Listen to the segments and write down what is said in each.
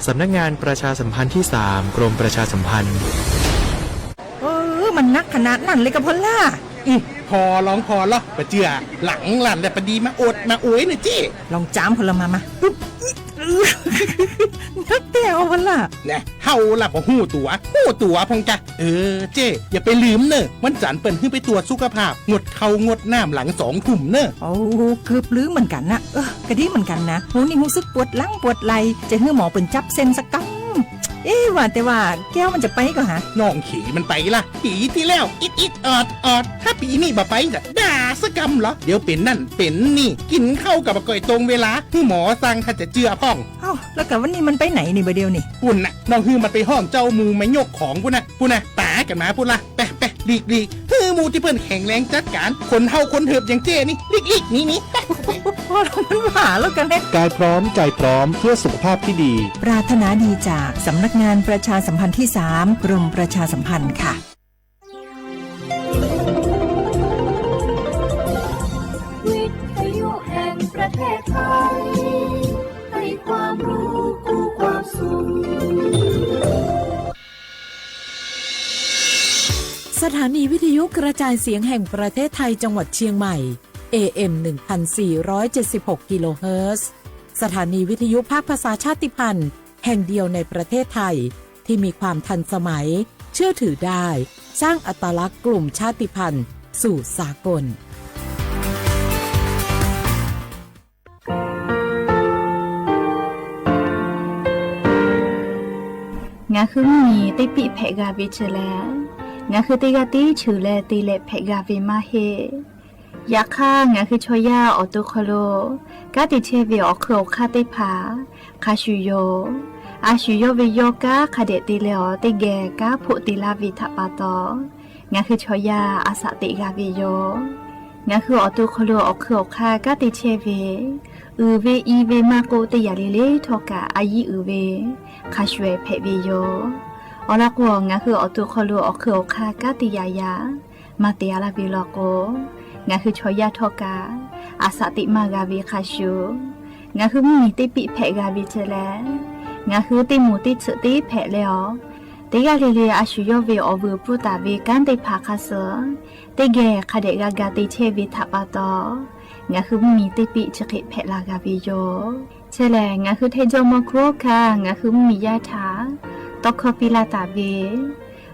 สำนักงานประชาสัมพันธ์ที่สาม กรมประชาสัมพันธ์ เออ มันนักขนาดนั้นเลยกะพ่อล่ะ อืม ผ่อลองผ่อลอ ปะเจื้อ หลังลั่นแล้วปะดีมาโอดมาโอยเน่อเจ้ ลองจ๋ามคนละมา มา ปึ๊บ นักเตี้ยเอาวันละ แน่ เฮาละบ่ฮู้ตั๋ว ฮู้ตั๋วพ่องจ้ะ เออ เจ้ อย่าไปลืมเน่อ วันจันทร์เปิ้นหื้อไปตรวจสุขภาพ งดข้าวงดน้ำหลังสองทุ่มเน่อ โอ้ เกือบลืมเหมือนกันนะ เออ กะดีเหมือนกันนะ หนูนี่รู้สึกปวดหลังปวดไหล่ จะหื้อหมอเปิ้นจับเส้นสักกำ เอ๊ะ ว่าแต่ว่าแก้วมันจะไปก่อฮะ น้องเขยมันไปละ ปีตี้แล้ว อิดอิดออดออด ถ้าปีนี้บ่ไปจะด่าสักกำเหรอ เดี๋ยวเป๋นนั่นเป๋นนี่ กินข้าวกะบ่ก่อยตรงเวลา หื้อหมอสั่งถ้าจะเจื้อพ่อง เอ้า แล้วกะวันนี้มันไปไหนนี่บ่าเดี่ยวนี่ ปุ้นน่ะ น้องหื้อมันไปห้องเจ้าหมู่มายกของปุ้นน่ะ ปุ้นน่ะ ต๋ากั๋นมาปุ้นละ ไปไป หลีกหลีก หื้อหมู่ตี้เปิ้นแข็งแรงจัดก๋าน คนเฒ่าคนเถิบอย่างเจ้นี่ หลีกหลีก หนีหนี ไป โอ้โห มันหวาแล้วกันเนี่ย กายพร้อมใจพร้อมเพื่อสุขภาพที่ดี ปรารถนาดีจากสำนักงานประชาสัมพันธ์ที่สาม กรมประชาสัมพันธ์ค่ะ วิทยุแห่งประเทศไทย ให้ความรู้คู่ความสุข สถานีวิทยุกระจายเสียงแห่งประเทศไทยจังหวัดเชียงใหม่ เอเอ็ม หนึ่งพันสี่ร้อยเจ็ดสิบหก กิโลเฮิรตซ์ สถานีวิทยุภาคภาษาชาติพันธุ์แห่งเดียวในประเทศไทย ที่มีความทันสมัย เชื่อถือได้ สร้างอัตลักษณ์กลุ่มชาติพันธุ์สู่สากล Ngaˬ hui mvuhˇ miˬ teˇ piˆ hpehꞈ g'a ve chi lehˬ, ngaˬ hui teˇ g'aˇ tiˉ cheuˬ leh te leh hpehꞈ g'a ve maˇ heˆ. Yaꞈ hk'aˇ, ngaˬ hui chaw yaˇ awˬ to hk'aw lo kanˉ te chehˇ ve awˬ hk'eun awˬ hk'aˇ teˇ hpaˍ hk'a shuˍ yoˬ. A shu yawˇ ve yawˇ kanˉ hk'a dehꞈ te leh awˬ teˇ geh kanˉ hpoˆ te laˇ ve htaꞈ pa taw, ngaˬ hui chaw yaˇ a shaꞈ teꞈ g'a ve yoˬ. Ngaˬ hui awˬ to hk'aw lo awˬ hk'eun awˬ hk'aˇ kanˉ te chehˇ ve, uiˍ ve i ve maˇ k'oˆ, teˇ yanˇ le le htawˇ kaꞈ a yiˉ uiˍ ve hk'a shuˍ ehˍ hpehꞈ ve yoˬ. Awˬ lawn k'o, ngaˬ hui awˬ to hk'aw lo awˬ hk'eun awˬ hk'aˇ kanˉ te yaꞈ yaꞈ maˇ te a laˇ ve law k'o, ngaˬ hui chaw yaˇ htawˇ kaꞈ a shaꞈ teꞈ maˇ g'a ve hk'a shuˍ, ngaˬ hui mvuhˇ miˬ teˇ piˆ hpehꞈ g'a ve chi lehˬ, ngaˬ hui teˇ moˍ teˇ tsuhꞈ teˇ hpehꞈ leh awˬ, teˇ g'aˇ le le a shu yawˇ ve awˬ vuiˬ pfuhˇ taˍ ve kanˉ teˇ hpaˍ hk'a suh teˇ geh hk'a dehꞈ g'a ga te chehˇ ve htaꞈ pa taw, ngaˬ hui mvuhˇ miˬ teˇ piˆ chi hk'e hpehꞈ la g'a ve yoˬ. Chi lehˬ, ngaˬ hui Htaiˇ jawˇ mawˇ hkuˇ hawˉ hkanˇ ngaˬ hui mvuhˇ miˬ yaˇ htaꞈ tawˇ hkawˇ piˇ laˇ taˍ ve,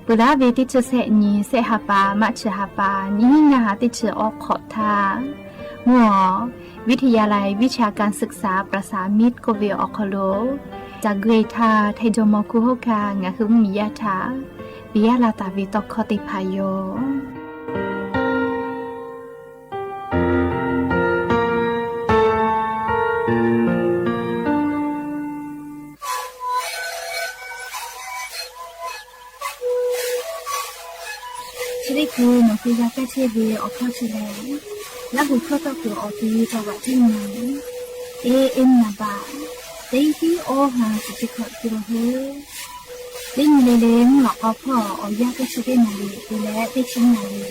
peuˬ laˉ ve teˇ chi sehˆ nyi sehˆ ha pa maˇ chi ha pa nyiˇ hinˉ ngaˇ ha teˇ chi awˉ hk'awꞈ htaˇ, mvuhˇ awˬ วิทยาลัยวิชาการศึกษาประสานมิตร k'oˆ ve awˬ hk'aw lo ca gui htaˇ, Htaiˇ jawˇ mawˇ hkuˇ hawˉ hkanˇ ngaˬ hui mvuhˇ miˬ yaˇ htaꞈ piˇ laˇ taˍ ve tawˇ hkawˇ teˇ hpaˍ yoˬ. Chi teˇ hkui nawˬ hui g'a kaˇ chehˇ ve awˬ hkawˇ chi lehˬ, Laˇ huˍ hkawˇ tawˇ kuiˬ awˬ ti จังหวัดเชียงใหม่ เอเอ็ม นับ teˇ hiˉ awˇ ha chi chi hkawꞈ te la hui. Teˇ nyi le le mvuhˇ lawꞈ k'aw hpawˇ awˬ yanˇ teˇ chi teˇ naˍ riˍ te leh teˇ chi naˍ riˍ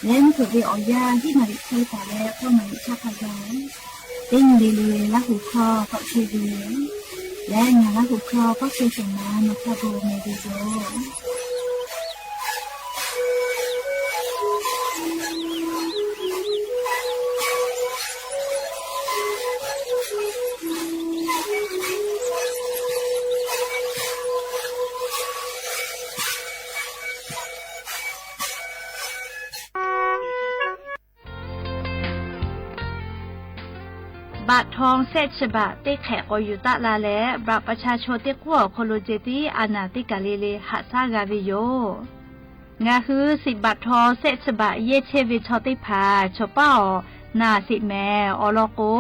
leh mvuhˇ hpeuꞈ ve awˬ yanˇ hiˉ naˍ riˍ hk'e taˍ leh k'awˇ naˍ riˍ chaˇ hk'a gaˬ, teˇ nyi le le Laˇ huˍ hkawˇ tawˆ chehˇ ve leh ngaˬ Laˇ huˍ hkawˇ tawˇ chehˇ shawˍ ma nawˬ hk'a gaˬ meh ve yoˬ. Baꞈ htaw shehˆ chi baꞈ teˇ hk'ehꞈ k'awꞈ yuˬ taˆ la leh, baꞈ ประชาชน teˇ k'uˉ awˬ hk'aw lo ceh tiˉ a naˍ teˇ kaˬ le le haꞈ shaˉ g'a ve yoˬ. Ngaˬ hui shiˍ baꞈ htaw shehˆ chi baꞈ yehˇ chehˇ ve chaw teˇ hpaˍ chaw paˉ awˬ naˍ shiˍ mehˍ. Awˬ lawn k'o,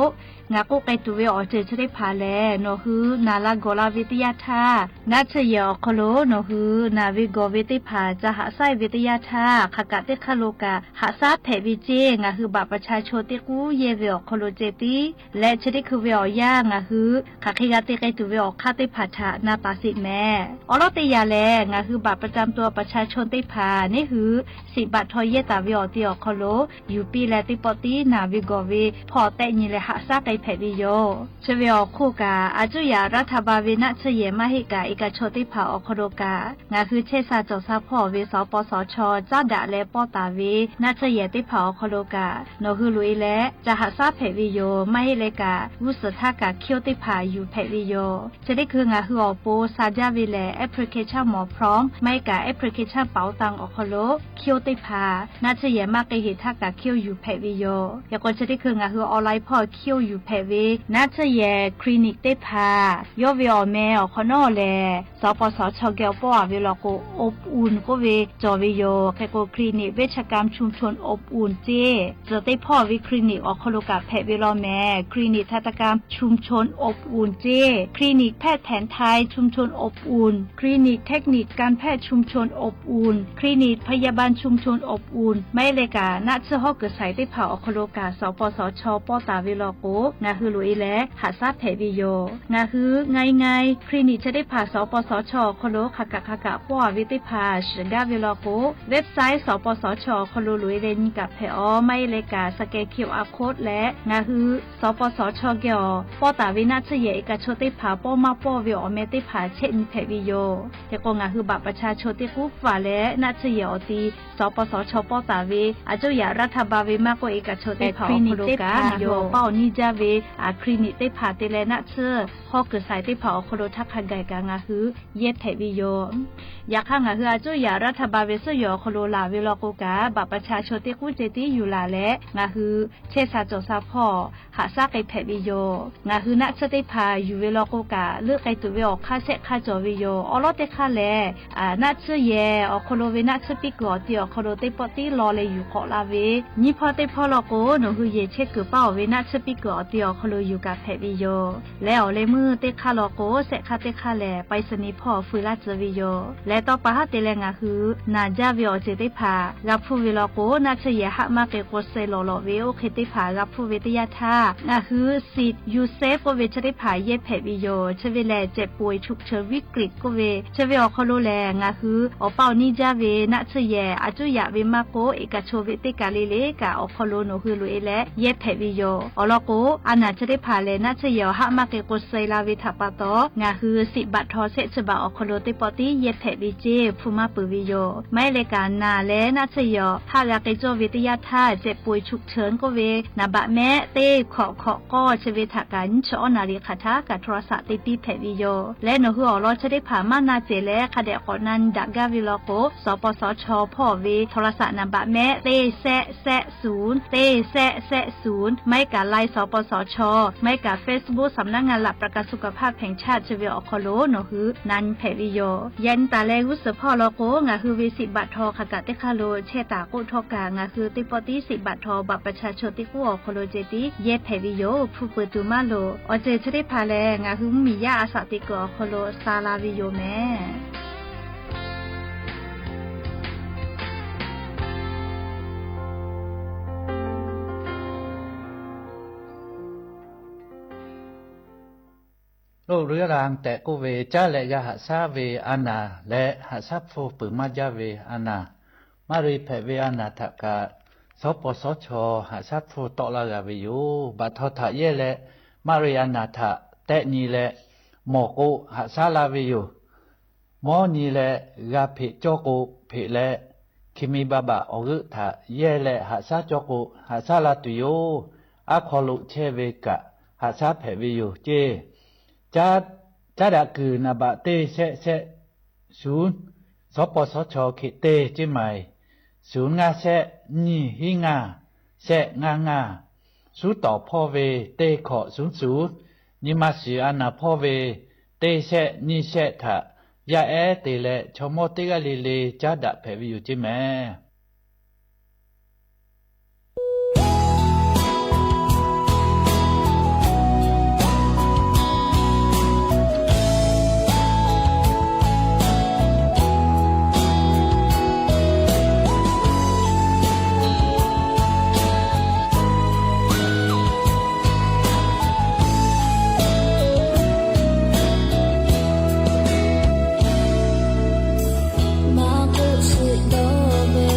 ngaˬ k'oˆ k'ai tuˬ ve awˬ ceuˬ chi teˇ hpaˍ lehˬ, nawˬ hui naˍ la gawˬ la ve teˇ yanˇ htaˇ, naˆ tsuhˇ yehˬ awˬ hk'aw lo nawˬ hui naˍ ve gawˬ ve teˇ hpaˍ ca haꞈ shaˉ ve teˇ yanˇ htaˇ, hk'aˬ kaꞈ teˇ hk'aˇ lo kaꞈ haꞈ shaˉ hpehꞈ ve ceˇ. Ngaˬ hui baꞈ ประชาชน teˇ k'uˉ yehˇ ve awˬ hk'aw lo ceh tiˉ leh, chi teˇ hkui ve awˬ yanˇ ngaˬ hui hk'aˬ hk'e g'a te k'ai tuˬ ve awˬ hk'aˇ teˇ hpaˍ htaꞈ na taˍ sheˍ mehˍ. Awˬ lawn teˇ yanˇ lehˬ, ngaˬ hui baꞈ ประจำตัว ประชาชน teˇ hpaˍ neˉ hui shiˍ baꞈ htaw yehˇ taˍ ve awˬ ti awˬ hk'aw lo yuˬ piˇ leh, teˇ pawˆ tiˉ naˍ ve gawˬ ve hpawˇ tehˆ nyi leh haꞈ shaˉ k'ai hpehꞈ ve yoˬ. Chi ve awˬ hk'oˆ kaꞈ, a cuˇ yaꞈ รัฐบาล ve naˆ tsuhˇ yehˬ maˇ heˆ kaꞈ, e kaꞈ chaw teˇ hpaˍ awˬ hk'aw lo kaꞈ ngaˬ hui chehˇ sha cawˬ sha hpawˇ ve สปสช caˉ daꞈ leh pawˆ taˍ ve naˆ tsuhˇ yehˬ teˇ hpaˍ awˬ hk'aw lo kaꞈ nawˬ hui loꞈ e leh ca haꞈ shaˉ hpehꞈ ve yoˬ. Maˇ heˆ leh kaꞈ, g'uˇ suhˍ htaˇ kaꞈ คิว teˇ hpaˍ yuˬ hpehꞈ ve yoˬ. Chi teˇ hkui ngaˬ hui awˬ pon sha jaˇ ve lehˬ, application หมอพร้อม maˇ heˆ kaꞈ application เป๋าตัง awˬ hk'aw lo คิว teˇ hpaˍ naˆ tsuhˇ yehˬ maˇ k'ai heˍ htaˇ kaꞈ คิว yuˬ hpehꞈ ve yoˬ. Hk'e k'o, chi teˇ hkui ngaˬ hui online hpawˇ คิว yuˬ hpehꞈ ve naˆ tsuhˇ yehˬ คลินิก teˇ hpaˍ yawˇ ve awˬ meh awˬ hk'awꞈ nawˉ lehˬ, สปสช geh awˬ pawˆ a ve law k'o, อบอุ่น k'oˆ ve cawˬ ve yoˬ. Hk'e k'o, คลินิก เวชกรรมชุมชนอบอุ่น ceˇ, tcuhˬ teˇ hpawˇ ve คลินิก awˬ hk'aw lo kaꞈ hpehꞈ ve law mehˍ. คลินิก ทันตกรรมชุมชนอบอุ่น ceˇ, คลินิกแพทย์แผนไทยชุมชนอบอุ่น คลินิกเทคนิคการแพทย์ชุมชนอบอุ่น คลินิกพยาบาลชุมชนอบอุ่น maˇ heˆ leh kaꞈ, naˆ tsuhˇ hawˉ kuiˬ shaiˍ teˇ hpaˍ awˬ hk'aw lo kaꞈ สปสช pawˆ taˍ ve law k'o, ngaˬ hui loꞈ e leh haꞈ shaˉ hpehꞈ ve yoˬ. Ngaˬ hui ง่ายๆ คลินิก chi teˇ hpaˍ สปสช awˬ hk'aw lo hk'aˬ kaꞈ hk'aˬ kaꞈ pawˆ a ve teˇ hpaˍ shiˍ gaˇ ve law k'o, website สปสช awˬ hk'aw lo loꞈ e leh nyi kaꞈ hpehꞈ aˬ. Maˇ heˆ leh kaꞈ, scan QR code leh ngaˬ hui สปสช geh awˬ pawˆ taˍ ve naˆ tsuhˇ yehˬ e kaꞈ chaw teˇ hpaˍ pawˇ maˇ pawˇ ve awˬ meh teˇ hpaˍ chehˇ nyi hpehꞈ ve yoˬ. Hk'e k'o, ngaˬ hui บัตรประชาชน teˇ k'uˉ faˍ leh naˆ tsuhˇ yehˬ awˬ ti สปสช pawˆ taˍ ve a cuˇ yaꞈ รัฐบาล ve maˇ k'oˆ, e kaꞈ chaw teˇ hpaˍ awˬ hk'aw lo kaꞈ ngaˬ hui awˬ paˇ awˬ niˇ jaˇ ve คลินิก teˇ hpaˍ te leh naˆ tsuhˇ hawˉ kuiˬ shaiˍ teˇ hpaˍ awˬ hk'aw lo htaˇ hk'a gaˬ kaꞈ ngaˬ hui yehˇ hpehꞈ ve yoˬ. Yaꞈ hk'aˇ, ngaˬ hui a cuˇ yaꞈ รัฐบาล ve suhˉ yehˬ awˬ hk'aw lo laˬ ve law k'o kaꞈ, บัตรประชาชน teˇ k'uˉ ceh tiˉ yuˬ laˬ leh ngaˬ hui chehˇ sha cawˬ sha hpawˇ haꞈ shaˉ k'ai hpehꞈ ve yoˬ. Ngaˬ hui naˆ tsuhˇ teˇ hpaˍ yuˬ ve law k'o kaꞈ, leuˆ k'ai tuˬ ve awˬ hk'aˇ shehˆ hk'aˇ cawˬ ve yoˬ. Awˬ lawn teˇ hk'aˇ lehˬ, naˆ tsuhˇ yehˬ awˬ hk'aw lo ve naˆ tsuhˇ piˇ kuiˬ awˬ ti awˬ hk'aw lo teˇ pawˆ tiˉ law leh yuˬ k'awꞈ la ve, nyiˇ hpawˇ teˇ hpawˇ law k'o, nawˬ hui yehˬ chehˇ kuiˬ paˇ awˬ ve naˆ tsuhˇ piˇ kuiˬ awˬ ti awˬ hk'aw lo yuˬ kaꞈ hpehꞈ ve yoˬ. Leh awˬ leh meuˇ teˇ hk'aˇ law k'o, shehˆ hk'aˇ teˇ hk'aˇ lehˬ, ไปรษณีย์ hpawˇ fuiˍ laˇ tcuh ve yoˬ. Leh tawˇ pa haˉ te leh ngaˬ hui naˬ jaˇ ve awˬ ceuˬ teˇ hpaˍ g'a hpuˇ ve law k'o, naˆ tsuhˇ yehˬ haˆ maˇ k'ai k'o, suh lawˬ lawꞈ ve oˇ hk'e teˇ hpaˍ g'a hpuˇ ve teˇ yanˇ htaˇ, ngaˬ hui สิทธิ์ yuˬ sehˉ k'oˆ ve chi teˇ hpaˍ yehˇ hpehꞈ ve yoˬ. Chi ve lehˬ, เจ็บป่วยฉุกเฉินวิกฤต k'oˆ ve chi ve awˬ hk'aw lo lehˬ, ngaˬ hui awˬ paˇ awˬ niˇ jaˇ ve naˆ tsuhˇ yehˬ a cuˇ yaꞈ ve maˇ k'oˆ, e kaꞈ chaw ve teˇ kaˬ le le kaꞈ awˬ hk'aw lo nawˬ hui loꞈ e leh yehˇ hpehꞈ ve yoˬ. Awˬ lawn k'o, a naˬ chi teˇ hpaˍ lehˬ, naˆ tsuhˇ yehˬ awˬ haˆ maˇ k'ai k'o, suh la ve htaꞈ pa taw, ngaˬ hui สิทธิ์บัตรทอง shehˆ chi baˬ awˬ hk'aw lo teˇ pawˆ tiˉ yehˇ hpehꞈ ve ceˇ hpu maˇ peuˬ ve yoˬ. Maˇ heˆ leh kaꞈ, naˬ leh naˆ tsuhˇ yehˬ awˬ haˆ g'a k'ai cawˇ ve teˇ yanˇ htaˇ, เจ็บป่วยฉุกเฉิน k'oˆ ve naˍ baꞈ mehˆ teˇ hkawꞈ hkawꞈ k'awˇ chi ve htaꞈ kaꞈ nyiˇ chi awˉ naˍ riˍ hk'aˬ htaˇ kaꞈ โทรศัพท์ te piˇ hpehꞈ ve yoˬ. Leh nawˬ hui awˬ lawn chi teˇ hpaˍ maˇ na cehˬ leh hk'a dehꞈ k'awꞈ na nyi daꞈ gaˇ ve law k'o, สปสช hpawˇ ve โทรศัพท์ naˍ baꞈ mehˆ teˇ shehˆ shehˆ ศูนย์ teˇ shehˆ shehˆ ศูนย์, maˇ heˆ kaꞈ ไลน์ สปสช, maˇ heˆ kaꞈ เฟซบุ๊ก สำนักงานหลักประกันสุขภาพแห่งชาติ chi ve awˬ hk'aw lo nawˬ hui na nyi hpehꞈ ve yoˬ. Yaꞈ nyi taˍ leh g'uˇ suhˍ hpawˇ law k'o, ngaˬ hui ve สิทธิ์บัตรทอง hk'aˬ kaꞈ teˇ hk'aˇ lo chehˇ taˍ k'oˆ htawˇ kaꞈ, ngaˬ hui teˇ pawˆ tiˉ สิทธิ์บัตรทอง บัตรประชาชน teˇ k'uˉ awˬ hk'aw lo ceh tiˉ yehˇ hpehꞈ ve yoˬ. Hpu peuˬ tuˬ maˇ loˍ. Awˬ ceuˬ chi teˇ hpaˍ lehˬ, ngaˬ hui mvuhˇmiˬ yaˇ a shaꞈ teꞈ kuiˬ awˬ hk'aw lo sha la ve yoˬ mehˍ. โรคเรื้อรัง tehꞈ k'oˆ ve, caˉ leh g'a haꞈ shaˉ ve a naˬ leh haꞈ shaˉ hpu peuˬ maˇ jaˇ ve a naˬ, maˇ ri hpehꞈ ve a naˬ htaꞈ kaꞈ, สปสช haꞈ shaˉ hpu tawˆ la g'a ve yoˬ. Baꞈ htaw htaꞈ yehˇ leh, maˇ ri a naˬ htaꞈ tehˆ nyi leh, mawˬ k'o haꞈ shaˉ la ve yoˬ. Mawˇ nyi leh g'a hpeꞈ cawˇ k'o, hpeꞈ leh, hkiˬ mi ba baꞈ awˬ g'euˆ htaꞈ yehˇ leh haꞈ shaˉ cawˇ k'o, haꞈ shaˉ la tuˬ yoˬ. Aˉ hk'aw lo chehˇ ve kaꞈ, haꞈ shaˉ hpehꞈ ve yoˬ ceˇ. Caˉ daꞈ kuiˬ naˍ baꞈ teˇ shehˆ shehˆ ศูนย์, สปสช hk'e teˇ ceˇ maˬ, ศูนย์ห้าแสน nyiˇ hiˉ ngaˇ, shehˆ ngaˇ ngaˇ. Suˉ tawˍ hpawˇ ve teˇ hkawꞈ ศูนย์ศูนย์, nyi ma shiˍ a naˬ hpawˇ ve teˇ shehˆ nyiˇ shehˆ htaꞈ yaˇ ehˉ te leh, chaw mawˇ teˇ g'aˇ le le caˉ daꞈ hpehꞈ ve yoˬ ceˇ mehˍ. Maˇ k'oˆ, suh dawˇ ve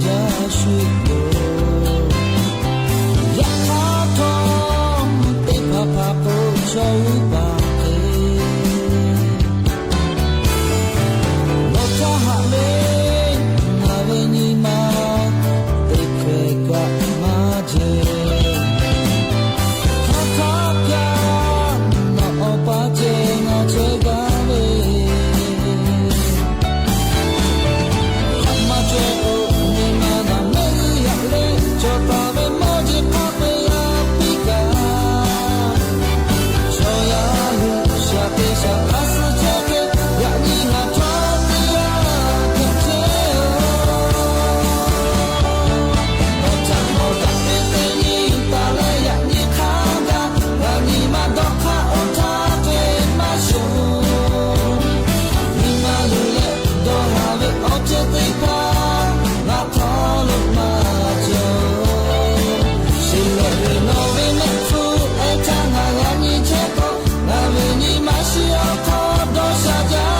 jaˇ shuˍ yoˬ. Yaꞈ hk'aˇ htawˇ, teˇ hpaˍ hpaˍ k'o chaw uˉ paˍ hk'e, nawˬ htaꞈ haꞈ ve ngaˬ ve nyi ma teˇ hkeh kaꞈ maˇ jehˬ. Hk'aˬ htaˇ kaꞈ nawˬ awˬ pa ceh ngaˬ chehˇ gaˇ ve, haꞈ maˇ chehˇ k'o, nyi ma naˬ mehˆ g'uˇ yaꞈ leh cawˬ taˍ ve mawˇ jeˬ hk'a peu-eˬ g'a piˇ kaꞈ, chaw yaˇ hui shaˍ te shaˍ k'a suh chehˇ hk'e, yaꞈ nyi ngaˬ chaw teˇ g'aˇ hpehꞈ chehˇ-oˬ. Nawˬ htaꞈ nawˬ daꞈ ve teˇ nyi taˍ leh yaꞈ nyi hk'a gaˬ, ngaˬ nyi ma dawˇ hk'aˇ oˇ htaˇ hk'e maˇ shonˍ. Nyi ma luˬ leh dawˇ haˍ ve awˬ ceuˬ teˇ hpaˍ ngaˬ hk'aw lo maˇ cawˬ. Shiˍ lehˬ ve nawˬ ve mehˆ hpfuhˇ ehˉ htaˇ ngaˬ g'a nyi chehˇ k'o, ngaˬ ve nyi ma shiˍ awˬ hk'aw dawˇ sha jaˇ.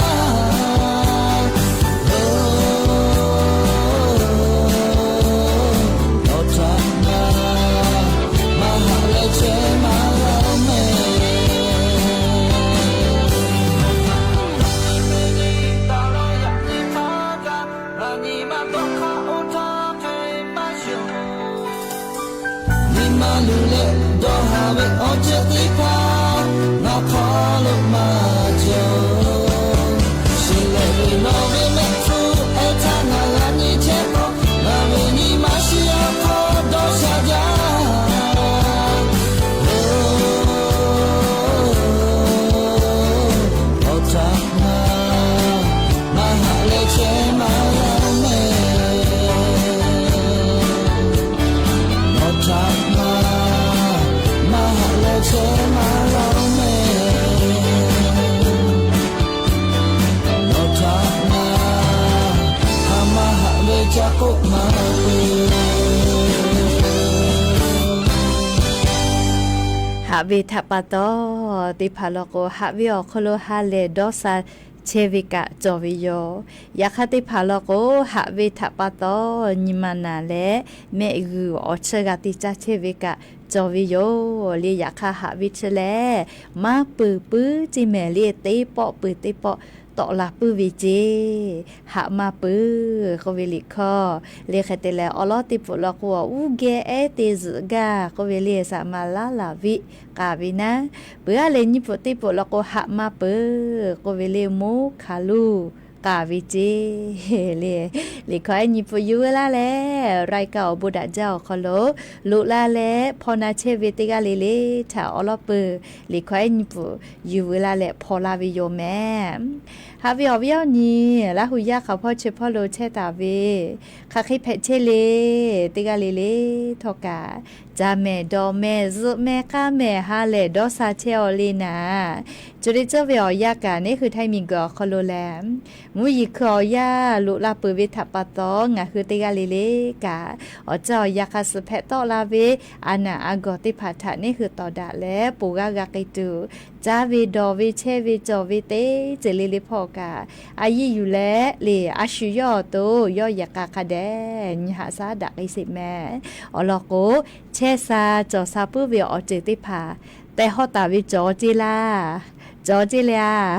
Nawˬ htaꞈ ngaˬ maˇ haꞈ leh chehˇ maˇ g'a mehˍ. Nyi ma luˬ leh dawˇ haˍ ve awˬ ceuˬ teˇ hpaˍ ngaˬ hk'aw lo maˇ cawˬ. Shiˍ lehˬ ve nawˬ ve mehˆ hpfuhˇ ehˉ htaˇ ngaˬ g'a nyi chehˇ k'o, ngaˬ ve nyi ma shiˍ awˬ hk'aw dawˇ sha jaˇ. Nawˬ htaꞈ ngaˬ maˇ haꞈ leh chehˇ maˇ g'a mehˍ. Nawˬ htaꞈ ngaˬ maˇ haꞈ leh chehˇ maˇ g'a mehˍ. Nawˬ htaꞈ ngaˬ hk'a maˇ haꞈ ve ca k'oˆ maˇ peuˬ. Haꞈ ve htaꞈ pa taw, teˇ hpaˍ law k'o, haꞈ ve awˬ hk'aw lo ha lehˬ dawˇ sha chehˇ ve kaꞈ cawˬ ve yoˬ. Yaꞈ hk'aˇ teˇ hpaˍ law k'o, haꞈ ve htaꞈ pa taw, nyi ma naˬ leh mehˆ g'uiˬ awˬ chiˇ g'a te caˇ chehˇ ve kaꞈ cawˬ ve yoˬ le. Yaꞈ hk'aˇ haꞈ ve chi lehˬ, maˇ peuˬ puiˉ ceˇ mehˍ le. Teˇ pawˆ peuˬ teˇ pawˆ tawˆ la puiˉ ve ceˇ. Haꞈ maˇ peuˬ k'oˆ ve liꞈ hkawˇ le. Hk'e te leh awˬ lawˉ teˇ pfuhˍ law k'o, uˉ geh ehˉ te zuhꞈ gaˇ k'oˆ ve le. Saˍ maˍ laˉ laˬ viˆ k'aˍ ve naˉ, peuˬ aˉ leh nyiˇ pfuhˍ teˇ pfuhˍ law k'o, haꞈ maˇ peuˬ k'oˆ ve le. Moˉ hkaˍ luˇ k'aˍ ve ceˇ le. Liꞈ hkawˇ ehˉ nyi pfuhˍ yuˬ veu laˇ leh, รายการ awˬ bon daꞈ jaˇ awˬ hk'aw lo loꞈ la leh hpaw na chehˇ ve teˇ g'aˇ le le htaꞈ awˬ lawˉ peuˬ liꞈ hkawˇ ehˉ nyi pfuhˍ yuˬ veu laˇ leh hpaw laˇ ve yoˬ mehˍ. Haꞈ ve awˬ viˉ awˬ nyi, Laˇ hu yaˇ hk'aˬ hpawˇ chi hpawˇ lo chehˇ taˍ ve, hk'aˬ hk'e hpehꞈ chehˇ le, teˇ g'aˇ le le htawˇ kaꞈ, caˇ mehˍ dawˬ mehˍ zuhꞈ mehˍ k'aˇ mehˍ ha lehˬ dawˇ sha chehˇ-aw le naˍ, co le tcuhˇ ve awˬ yanˇ kaꞈ neˉ hui htaiˇ miˬ guiˬ awˬ hk'aw lo lehˬ, mvuhˇ yeˬ hkui awˬ yanˇ loꞈ la peuˬ ve htaꞈ pa taw, ngaˬ hui teˇ g'aˇ le le kaꞈ, awˬ caˇ awˬ yanˇ hk'a suhˍ hpehꞈ tawˆ la ve a naˬ a gawˬ teˇ hpaˍ htaꞈ neˉ hui tawˍ daꞈ leh ponˬ g'aˇ g'a k'ai tuˬ, caˇ ve dawˬ ve chehˇ ve cawˬ ve teˇ ceuˬ le le hpawˇ kaꞈ, a yiˇ yuˬ leh le a shu yawˇ awˬ to yawˇ yehˬ k'a hk'a dehꞈ nyi haꞈ shaˉ daꞈ k'ai sheˍ mehˍ. Awˬ lawn k'o, chehˇ sha cawˬ sha puiˉ ve awˬ ceuˬ teˇ hpaˍ tehˬ hawˇ taˍ ve cawˬ ceˇ laˇ. Cawˬ ceˇ le a.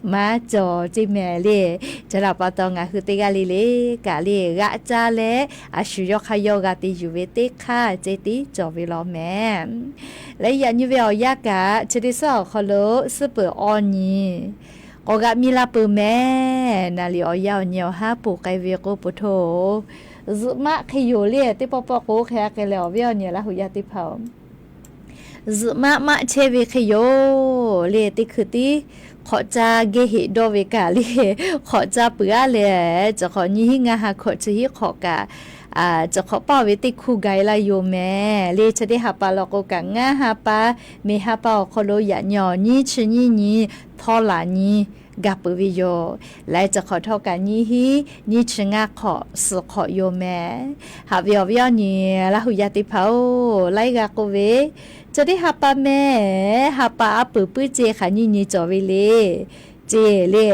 Maˇ cawˬ ceˇ mehˍ le. Chi htaꞈ pa taw ngaˬ hui teˇ g'aˇ le le kaꞈ le g'aꞈ caˇ leh, a shu yawˇ hk'aˇ yawˇ g'a te yuˬ ve teˇ hk'aˇ ceh tiˉ cawˬ ve law mehˍ. Leh yaꞈ nyi ve awˬ yanˇ kaꞈ, chi teˇ suhˉ awˬ hk'aw lo suhˉ peuˬ awˬ nyi k'awꞈ g'aꞈ mi la peuˬ mehˍ. Naˍ liꞈ awˬ yanˇ awˬ nyi awˬ haˉ poˬ k'ai ve k'o, poˬ htoˇ, zuhꞈ maˆ hk'e yoˬ le. Teˇ pawˆ pawˆ k'o hk'e a k'ai leh awˬ viˉ awˬ nyi Laˇ hu yaˇ teˇ hpaˍ-oˬ, zuhꞈ maˆ maˆ chehˇ ve hk'e yoˬ le. Teˇ hkui tiˉ hk'awꞈ caˇ geh heꞈ dawˇ ve kaꞈ le, hk'awꞈ caˇ peuˬ aˉ leh, cawˬ hk'awꞈ nyiˇ hinˉ ngaˇ ha hkawꞈ chi hiˉ hk'awꞈ kaꞈ, cawˬ hk'awꞈ paˇ ve teˇ hkuˇ gaˬ-e laˇ yoˬ mehˍ le. Chi teˇ ha pa law k'o kaꞈ ngaˇ ha pa, meˍ ha pa awˬ hk'aw lo yaꞈ nyi awˬ nyiˇ chi nyiˇ nyi htawˇ laˬ nyi gaˬ peuˬ ve yoˬ. Laiˉ cawˬ hk'awꞈ htawˇ kaꞈ nyiˇ hinˉ nyiˇ chi ngaˇ hk'awꞈ suhˍ hk'awꞈ yoˬ mehˍ. Haꞈ ve awˬ viˉ awˬ nyi Laˇ hu yaˇ teˇ hpaˍ-oˬ, laiˉ g'a k'oˆ ve, chi teˇ ha pa mehˍ, ha pa aˉ peuˬ puiˉ ceˇ hk'aˬ nyiˇ nyi cawˬ ve le. ceˇ le.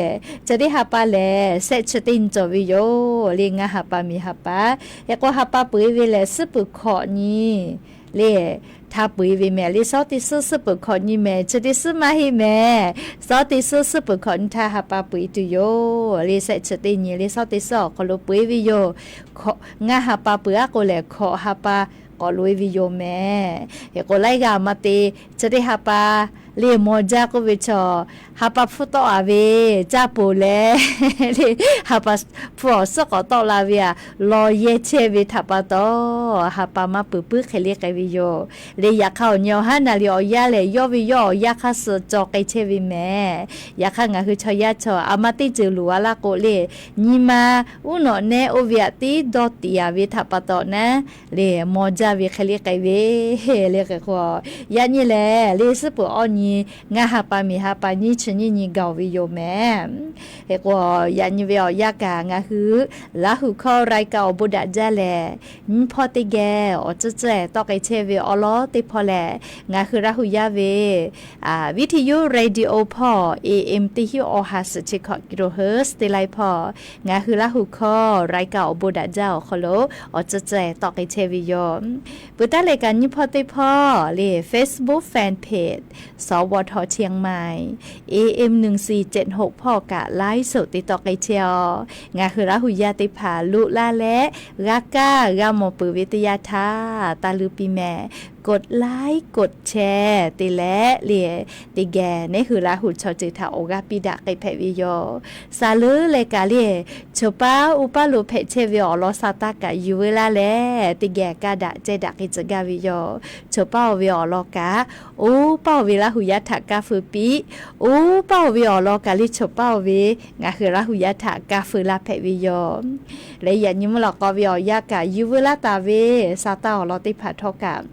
Chi teˇ ha pa lehˬ, shehˆ chi teˇ nyi cawˬ ve yoˬ le. Ngaˇ ha pa miˬ ha pa. Hk'e k'o, ha pa peuˬ-e ve lehˬ, suhˉ peuˬ hkawꞈ nyi le. Htaˇ peuˬ-e ve mehˍ le, shawˉ teˇ suhˉ suhˉ peuˬ hkawꞈ nyi mehˍ. Chi teˇ suhˉ maˇ heˆ mehˍ. Shawˉ teˇ suhˉ suhˉ peuˬ hkawꞈ nyi htaˇ ha pa peuˬ-e tuˬ yoˬ le. Shehˆ chi teˇ nyi le, shawˉ teˇ suhˉ awˬ hk'aw lo peuˬ-e ve yoˬ. Ngaˇ ha pa peuˬ-a k'o lehˬ, hkawꞈ ha pa k'awꞈ loꞈ-e ve yoˬ mehˍ. Hk'e k'o, laiˉ g'aˇ maˇ te, chi teˇ ha pa le maw jaˇ k'oˆ ve chaw, ha pa hpfuhˇ tawˆ-a ve, caˇ poˬ leh le, ha pa hpfuhˇ awˬ suhˉ k'awꞈ tawˆ la ve aꞈ, law yehˇ chehˇ ve htaꞈ pa taw, ha pa maˇ peuˬ puiˉ hk'e le k'ai ve yoˬ le. Yaꞈ hk'aˇ, awˬ nyi awˬ haˉ naˍ riˍ awˬ yanˇ lehˬ, yawˇ ve yawˇ awˬ yanˇ hk'aˇ suh caw k'ai chehˇ ve mehˍ. Yaꞈ hk'aˇ, ngaˬ hui chaw yaˇ chaw a ma teˇ ceuˬ loˍ-a laˇ k'o le, nyi ma uˉ nawꞈ nehˉ oˇ ve aꞈ tiˉ dawˇ tiˍ-a ve htaꞈ pa taw naˉ le, maw jaˇ ve hk'e le k'ai ve le. Hk'e k'o, yaꞈ nyi lehˬ le, suhˉ peuˬ awˇ nyi, ngaˇ ha pa miˬ ha pa nyiˇ chi nyiˇ nyi gaˬ-oˬ ve yoˬ mehˍ. Hk'e k'o, yaꞈ nyi ve awˬ yanˇ kaꞈ ngaˬ hui Laˇ huˍ hkawˇ รายการ awˬ bon daꞈ jaˇ lehˬ, nyiˇ hpawˇ teˇ geh awˬ tcuhˉ tcuhˉ-e tawˆ k'ai chehˇ ve awˬ lawn teˇ hpawˇ lehˬ, ngaˬ hui Laˇ huˍ yaˇ ve วิทยุ radio hpawˇ, A M teˇ hinˉ awˬ ha suhˍ chi hkawꞈ กิโลเฮิรตซ์ teˇ laiˉ hpawˇ, ngaˬ hui Laˇ huˍ hkawˇ รายการ awˬ bon daꞈ jaˇ awˬ hk'aw lo awˬ tcuhˉ tcuhˉ-e tawˆ k'ai chehˇ ve yoˬ. Peuˬ taˉ leh kaꞈ nyiˇ hpawˇ teˇ hpawˇ le, Facebook fanpage สวท เชียงใหม่ A M หนึ่งสี่เจ็ดหก hpawˇ kaꞈ ไลฟ์สด te tawˆ k'ai chehˇ-aw. Ngaˬ hui Laˇ huˍ yaˇ teˇ hpaˍ loꞈ laˇ leh, g'a kaˇ g'a mawˬ peuˬ ve teˇ yanˇ htaˇ, taˇ luˇ piˇ mehˍ, กดไลค์ กดแชร์ te leh le, teˇ geh neˉ hui Laˇ huˍ chaw ceuˬ htaꞈ awˬ g'aˇ piˇ daꞈ k'ai hpehꞈ ve yoˬ. Saˍ leuˉ leh kaꞈ le, choˬ paˉ uˉ paˉ lo hpehꞈ chehˇ ve awˬ lawn sa taˇ kaꞈ yuˬ veu laˇ leh, teˇ geh kaˇ daꞈ cehˇ daꞈ k'ai tcuh gaˇ ve yoˬ. Choˬ paˉ-oˬ ve awˬ lawn kaꞈ, oˇ paˉ-oˬ ve Laˇ huˍ yaˇ htaꞈ kaˇ feu piˇ, oˇ paˉ-oˬ ve awˬ lawn kaꞈ le, choˬ paˉ-oˬ ve ngaˬ hui Laˇ huˍ yaˇ htaꞈ kaˇ feu laˇ hpehꞈ ve yoˬ. Leh yaꞈ nyi mvuhˇ lawꞈ k'aw ve awˬ yanˇ kaꞈ yuˬ veu laˇ taˍ ve sa taˇ awˬ lawn teˇ hpaˍ htawˇ kaꞈ,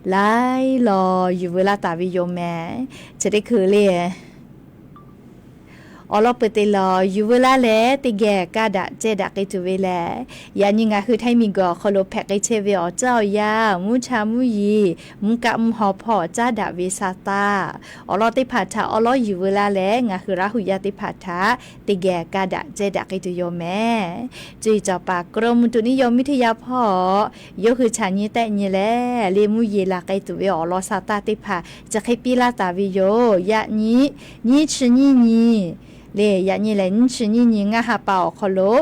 laiˉ law yuˬ veu laˇ taˍ ve yoˬ mehˍ. Chi teˇ hkui le, awˬ lawn peuˬ te lawˬ yuˬ veu laˇ leh, teˇ geh kaˇ daꞈ cehˇ daꞈ k'ai tuˬ ve lehˬ, yaꞈ nyi ngaˬ hui Htaiˇ miˬ guiˬ awˬ hk'aw lo hpehꞈ k'ai chehˇ ve awˬ caˇ awˬ yanˇ, mvuhˇ cha mvuhˇ yeˬ, mvuhˇ kaˆ mvuhˇ haw hpawˇ caˉ daꞈ ve sa taˇ, awˬ lawn teˇ hpaˍ htaꞈ awˉ lawˉ yuˬ veu laˇ leh, ngaˬ hui Laˇ huˍ yaˇ teˇ hpaˍ htaꞈ teˇ geh kaˇ daꞈ cehˇ daꞈ k'ai tuˬ yoˬ mehˍ. Cuˇ yiˍ cawˬ paˍ กรมอุตุนิยมวิทยา hpawˇ yawˇ hui chaꞈ nyi tehˆ nyi leh, le mvuhˇ yeˬ laˬ k'ai tuˬ ve awˬ lawn sa taˇ teˇ hpaˍ chi hk'e piˇ laˇ taˍ ve yoˬ. Yaꞈ nyi, nyiˇ chi nyiˇ nyi le, yaꞈ nyi lehˬ nyiˇ chi nyiˇ nyi ngaˇ ha pa awˬ hk'aw lo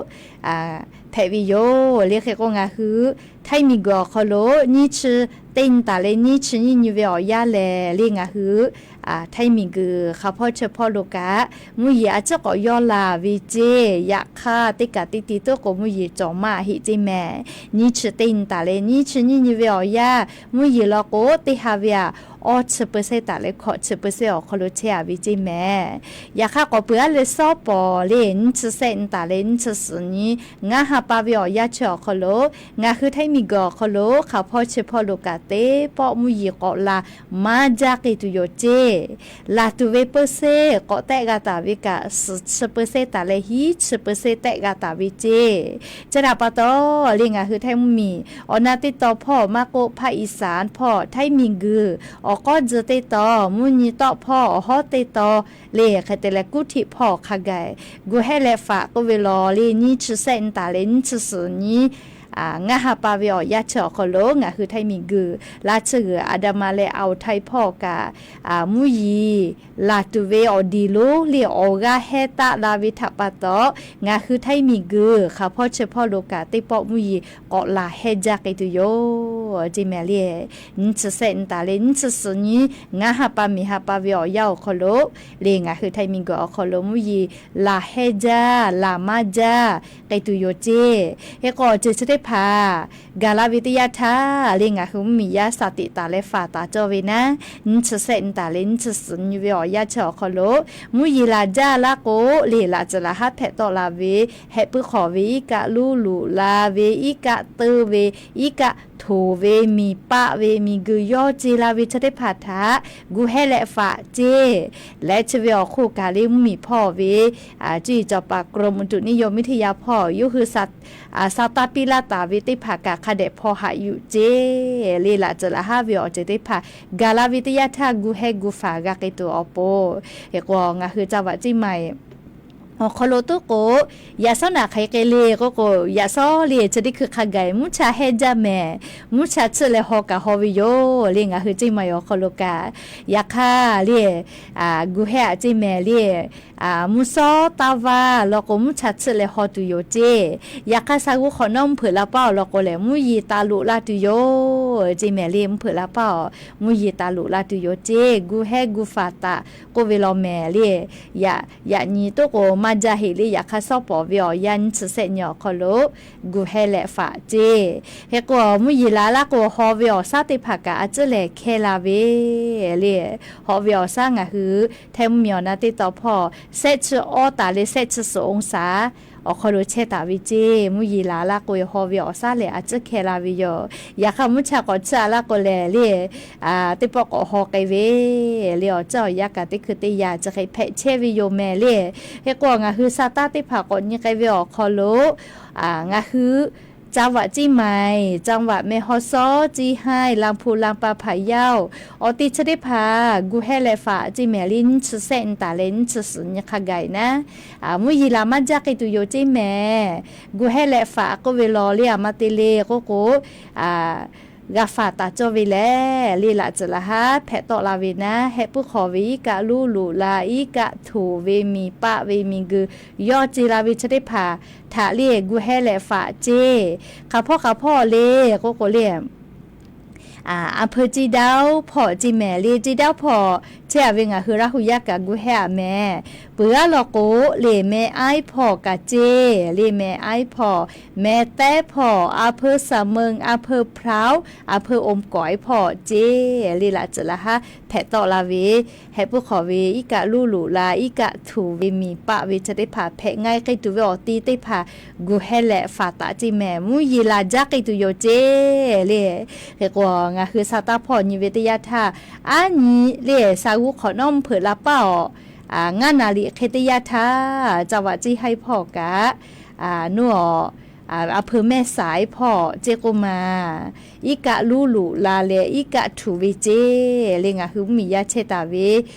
hpehꞈ ve yoˬ le. Hk'e k'o, ngaˬ hui Htaiˇ miˬ guiˬ awˬ hk'aw lo nyiˇ chi teˇ nyi taˍ leh nyiˇ chi nyiˇ nyi ve awˬ yanˇ lehˬ le, ngaˬ hui Htaiˇ miˬ guiˬ hk'a hpawˇ chi hpawˇ lo kaꞈ mvuhˇ yeˬ a ciˉ k'awꞈ yawˇ laˬ ve ceˇ. Yaꞈ hk'aˇ, teˇ kaꞈ teˇ ti tuˉ k'o mvuhˇ yeˬ cawˬ maˇ heˆ ceˇ mehˍ. Nyiˇ chi teˇ nyi taˍ leh nyiˇ chi nyiˇ nyi ve awˬ yanˇ, mvuhˇ yeˬ law k'o teˇ ha ve aꞈ, awˇ chi เปอร์เซ็นต์ taˍ leh hkawꞈ chi เปอร์เซ็นต์ awˬ hk'aw lo chehˇ-a ve ceˇ mehˍ. Yaꞈ hk'aˇ, k'awꞈ peuˬ-a leh shawˉ pawˍ le, nyiˇ chi shehˆ nyi taˍ leh nyiˇ chi suhˍ nyi ngaˇ ha pa ve awˬ yanˇ chi awˬ hk'aw lo, ngaˬ hui Htaiˇ miˬ guiˬ awˬ hk'aw lo hk'a hpawˇ chi hpawˇ lo kaꞈ teˇ pawˆ mvuhˇ yeˬ k'awꞈ laˬ maˇ jaˇ k'ai tuˬ yoˬ ceˇ. Laˬ tuˬ ve เปอร์เซ็นต์ k'awꞈ tehˆ g'a taˍ ve kaꞈ, suhˍ chi เปอร์เซ็นต์ taˍ leh hiˉ chi เปอร์เซ็นต์ tehˆ g'a taˍ ve ceˇ. Chi htaꞈ pa taw le, ngaˬ hui Htaiˇ mvuhˇ miˬ awˬ na teˇ taw hpawˇ maˇ k'oˆ, ภาคอีสาน hpawˇ Htaiˇ miˬ guiˬ awˬ k'awˇ tzuh teˇ taw, mvuhˇ nyi tawˆ hpawˇ awˬ hawˉ teˇ taw le, hk'e te leh kuˉ htiˆ hpawˇ hk'a gaˬ gu hehˆ leh faꞈ k'oˆ ve lawˬ le, nyiˇ chi shehˆ nyi taˍ leh nyiˇ chi suhˍ nyi ngaˇ ha pa ve awˬ yanˇ chi awˬ hk'aw lo ngaˬ hui Htaiˇ miˬ guiˬ laˇ chi g'uiˬ อันดามัน leh อ่าวไทย hpawˇ kaꞈ mvuhˇ yeˬ laˬ tuˬ ve awˬ diˍ lonˉ le awˬ g'aˇ hehˇ taˆ la ve htaꞈ pa taw, ngaˬ hui Htaiˇ miˬ guiˬ hk'a hpawˇ chi hpawˇ lo kaꞈ teˇ pawˆ mvuhˇ yeˬ k'awꞈ laˬ hehˇ jaˇ k'ai tuˬ yoˬ ceˇ mehˍ le. Nyiˇ chi shehˆ nyi taˍ leh nyiˇ chi suhˍ nyi ngaˇ ha pa miˬ ha pa ve awˬ yanˇ awˬ hk'aw lo le, ngaˬ hui Htaiˇ miˬ guiˬ awˬ hk'aw lo mvuhˇ yeˬ laˬ hehˇ jaˇ laˬ maˇ jaˇ k'ai tuˬ yoˬ ceˇ. Hk'e k'o, ceuˬ chi teˇ hpaˍ gaˬ la ve teˇ yanˇ htaˇ le, ngaˬ hui mvuhˇ miˬ yaˇ shaˍ tiꞈ taˍ leh faˍ taˍ cawˇ ve naˉ, nyiˇ chi shehˆ nyi taˍ leh nyiˇ chi suhˍ nyi ve awˬ yanˇ chi awˬ hk'aw lo mvuhˇ yeˬ laˬ jaˇ laˇ k'o le, laꞈ tcuhˍ laˬ haˉ hpehꞈ tawˆ la ve, hehꞈ puiˉ hk'awꞈ ve iˉ kaˆ, luˇ luꞈ la ve iˉ kaˆ, teuˇ ve iˉ kaˆ, htoˍ ve miˬ paˆ ve miˬguiˬ yawˇ ce la ve chi teˇ hpaˍ htaꞈ gu hehˇ leh faꞈ ceˇ. Leh chi ve awˬ hk'oˆ kaꞈ le mvuhˇmiˬ hpawˇ ve cuˇ yiˍ cawˬ paˍ กรมอุตุนิยมวิทยา hpawˇ yawˇ hui sa taˇ piˇ laˇ taˍ ve teˇ hpaˍ kaꞈ hk'a dehꞈ hpaw haꞈ yuˬ ceˇ. Le laꞈ tcuhˍ laꞈ haˉ ve awˬ ceuˬ teˇ hpaˍ gaˬ la ve teˇ yanˇ htaˇ gu hehˇ gu faˍ g'a k'ai tuˬ awˬ pon, hk'e k'o ngaˬ hui ca vaꞈ ceˇ ma-e awˬ hk'aw lo tuˉ k'o, yaꞈ shawˉ naꞈ hk'aˬ hk'e le k'oˆ k'o, yaꞈ shawˉ le chi teˇ hkui hk'a gaˬ mvuhˇ cha hehˇ jaˇ mehˍ. Mvuhˇ cha tsuhˆ leh haw kaꞈ haw ve yoˬ le ngaˬ hui ceˇ ma-e awˬ hk'aw lo kaꞈ. Yaꞈ hk'aˇ le, gu hehˇ aꞈ ceˇ mehˍ le, mvuhˇ shawˉ taˇ vaˇ law k'o mvuhˇ cha tsuhˆ leh haw tuˬ yoˬ ceˇ. Yaꞈ hk'aˇ sha g'uˇ hk'awꞈ nawˉ mvuhˇ hpeuꞈ la paˇ awˬ lawn k'o lehˬ mvuhˇ yeˬ taˍ loꞈ la tuˬ yoˬ ceˇ mehˍ le. Mvuhˇ hpeuꞈ la paˇ awˬ mvuhˇ yeˬ taˍ loꞈ la tuˬ yoˬ ceˇ. Gu hehˇ gu faˍ taꞈ k'oˆ ve law mehˍ le. Yaꞈ nyi tuˉ k'o maˇ jaˇ heꞈ le. Yaꞈ hk'aˇ shawˉ pawˍ ve awˬ yanˇ nyiˇ chi sehˆ nyi awˬ hk'aw lo gu hehˇ leh faꞈ ceˇ. Hk'e k'o mvuhˇ yeˬ la laˇ k'o haw ve awˬ shaˉ teˇ hpaˍ kaꞈ a ciˉ lehˬ hkehˇ la ve le. Haw ve awˬ shaˉ ngaˬ hui hteˇ mvuhˇmiˬ awˬ na teˇ taw hpawˇ sehˆ chi awˇ taˍ leh sehˆ chi suhˍ องศา awˬ hk'aw lo chehˇ taˍ ve ceˇ. Mvuhˇ yeˬ la laˇ k'o haw ve awˬ shaˉ lehˬ a ciˉ hkehˇ la ve yoˬ. Yaꞈ hk'aˇ mvuhˇ cha k'awꞈ tsuhˆ a laˇ k'o lehˬ le, teˇ pawˆ k'awꞈ haw k'ai ve le. Awˬ ceuˬ awˬ yanˇ kaꞈ teˇ hkui teˇ yanˇ chi hk'e hpehꞈ chehˇ ve yoˬ mehˍ le. Hk'e k'o ngaˬ hui sa taˇ teˇ hpaˍ k'awꞈ nyi k'ai ve awˬ hk'aw lo ngaˬ hui จังหวัดเชียงใหม่ จังหวัดแม่ฮ่องสอน เชียงราย ลำพูน ลำปาง พะเยา awˬ te chi teˇ hpaˍ gu hehˇ leh faꞈ ceˇ mehˍ le. Nyiˇ chi sehˆ nyi taˍ leh nyiˇ chi suhˍ nyi hk'a gaˬ naˉ, mvuhˇ yeˬ la maˇ jaˇ k'ai tuˬ yoˬ ceˇ mehˍ. Gu hehˇ leh faꞈ k'oˆ ve law le aˬ ma te le k'oˆ k'o, g'a faˍ taˍ cawˇ ve lehˬ le laꞈ tcuhˍ laꞈ haˉ hpehꞈ tawˆ la ve naˉ, hehˆ puiˉ hk'aw ve iˉ kaˆ luˉ loꞈ la iˉ kaˆ htuˍ ve miˬ paˆ ve miˬguiˬ yawˇ ce la ve chi teˇ hpaˍ htaꞈ le gu hehˇ leh faꞈ ceˇ. Hk'aˬ hpawˇ hk'aˬ hpawˇ le k'oˆ k'o le, a hpeu ceˇ daˇ hpawˇ ceˇ mehˍ le. Ceˇ daˇ hpawˇ chehˇ a ve ngaˬ hui Laˇ hu yaˇ kaꞈ gu hehˇ a mehˍ. Peuˬ g'aˇ law k'o le meh aiˉ hpawˇ kaꞈ ceˇ le. Meh aiˉ hpawˇ, meh tehˉ hpawˇ, a hpeu สำเพ็ง, a hpeu พร้าว, a hpeu อมก๋อย hpawˇ ceˇ le laꞈ tcuhˍ laꞈ haˉ hpehꞈ tawˆ la ve hehˆ puiˉ hk'aw ve iˉ kaˆ luˉ loꞈ la iˉ kaˆ htuˍ ve miˬ paˆ ve chi teˇ hpaˍ hpehꞈ ngaˇ k'ai tuˬ ve awˬ te teˇ hpaˍ gu hehˇ leh faˍ taˍ ceˇ mehˍ. Mvuhˇ yeˬ la jaˇ k'ai tuˬ yoˬ ceˇ le. Hk'e k'o ngaˬ hui sa taˇ hpawˇ nyi ve teˇ yanˇ htaˇ, aˉ nyi le sha g'uˇ hk'awꞈ nawˉ mvuhˇ hpeuꞈ la paˇ awˬ ngaˇ naˍ riˍ hk'e teˇ yanˇ htaˇ, จังหวัดเชียงราย hpawˇ kaꞈ, nuˇ awˬ, a hpeu แม่สาย hpawˇ ceˇ k'oˆ ma, iˉ kaˆ luˉ loꞈ la leh iˉ kaˆ htuˍ ve ceˇ le. Ngaˬ hui mvuhˇmiˬ yaˇ chehˇ taˍ ve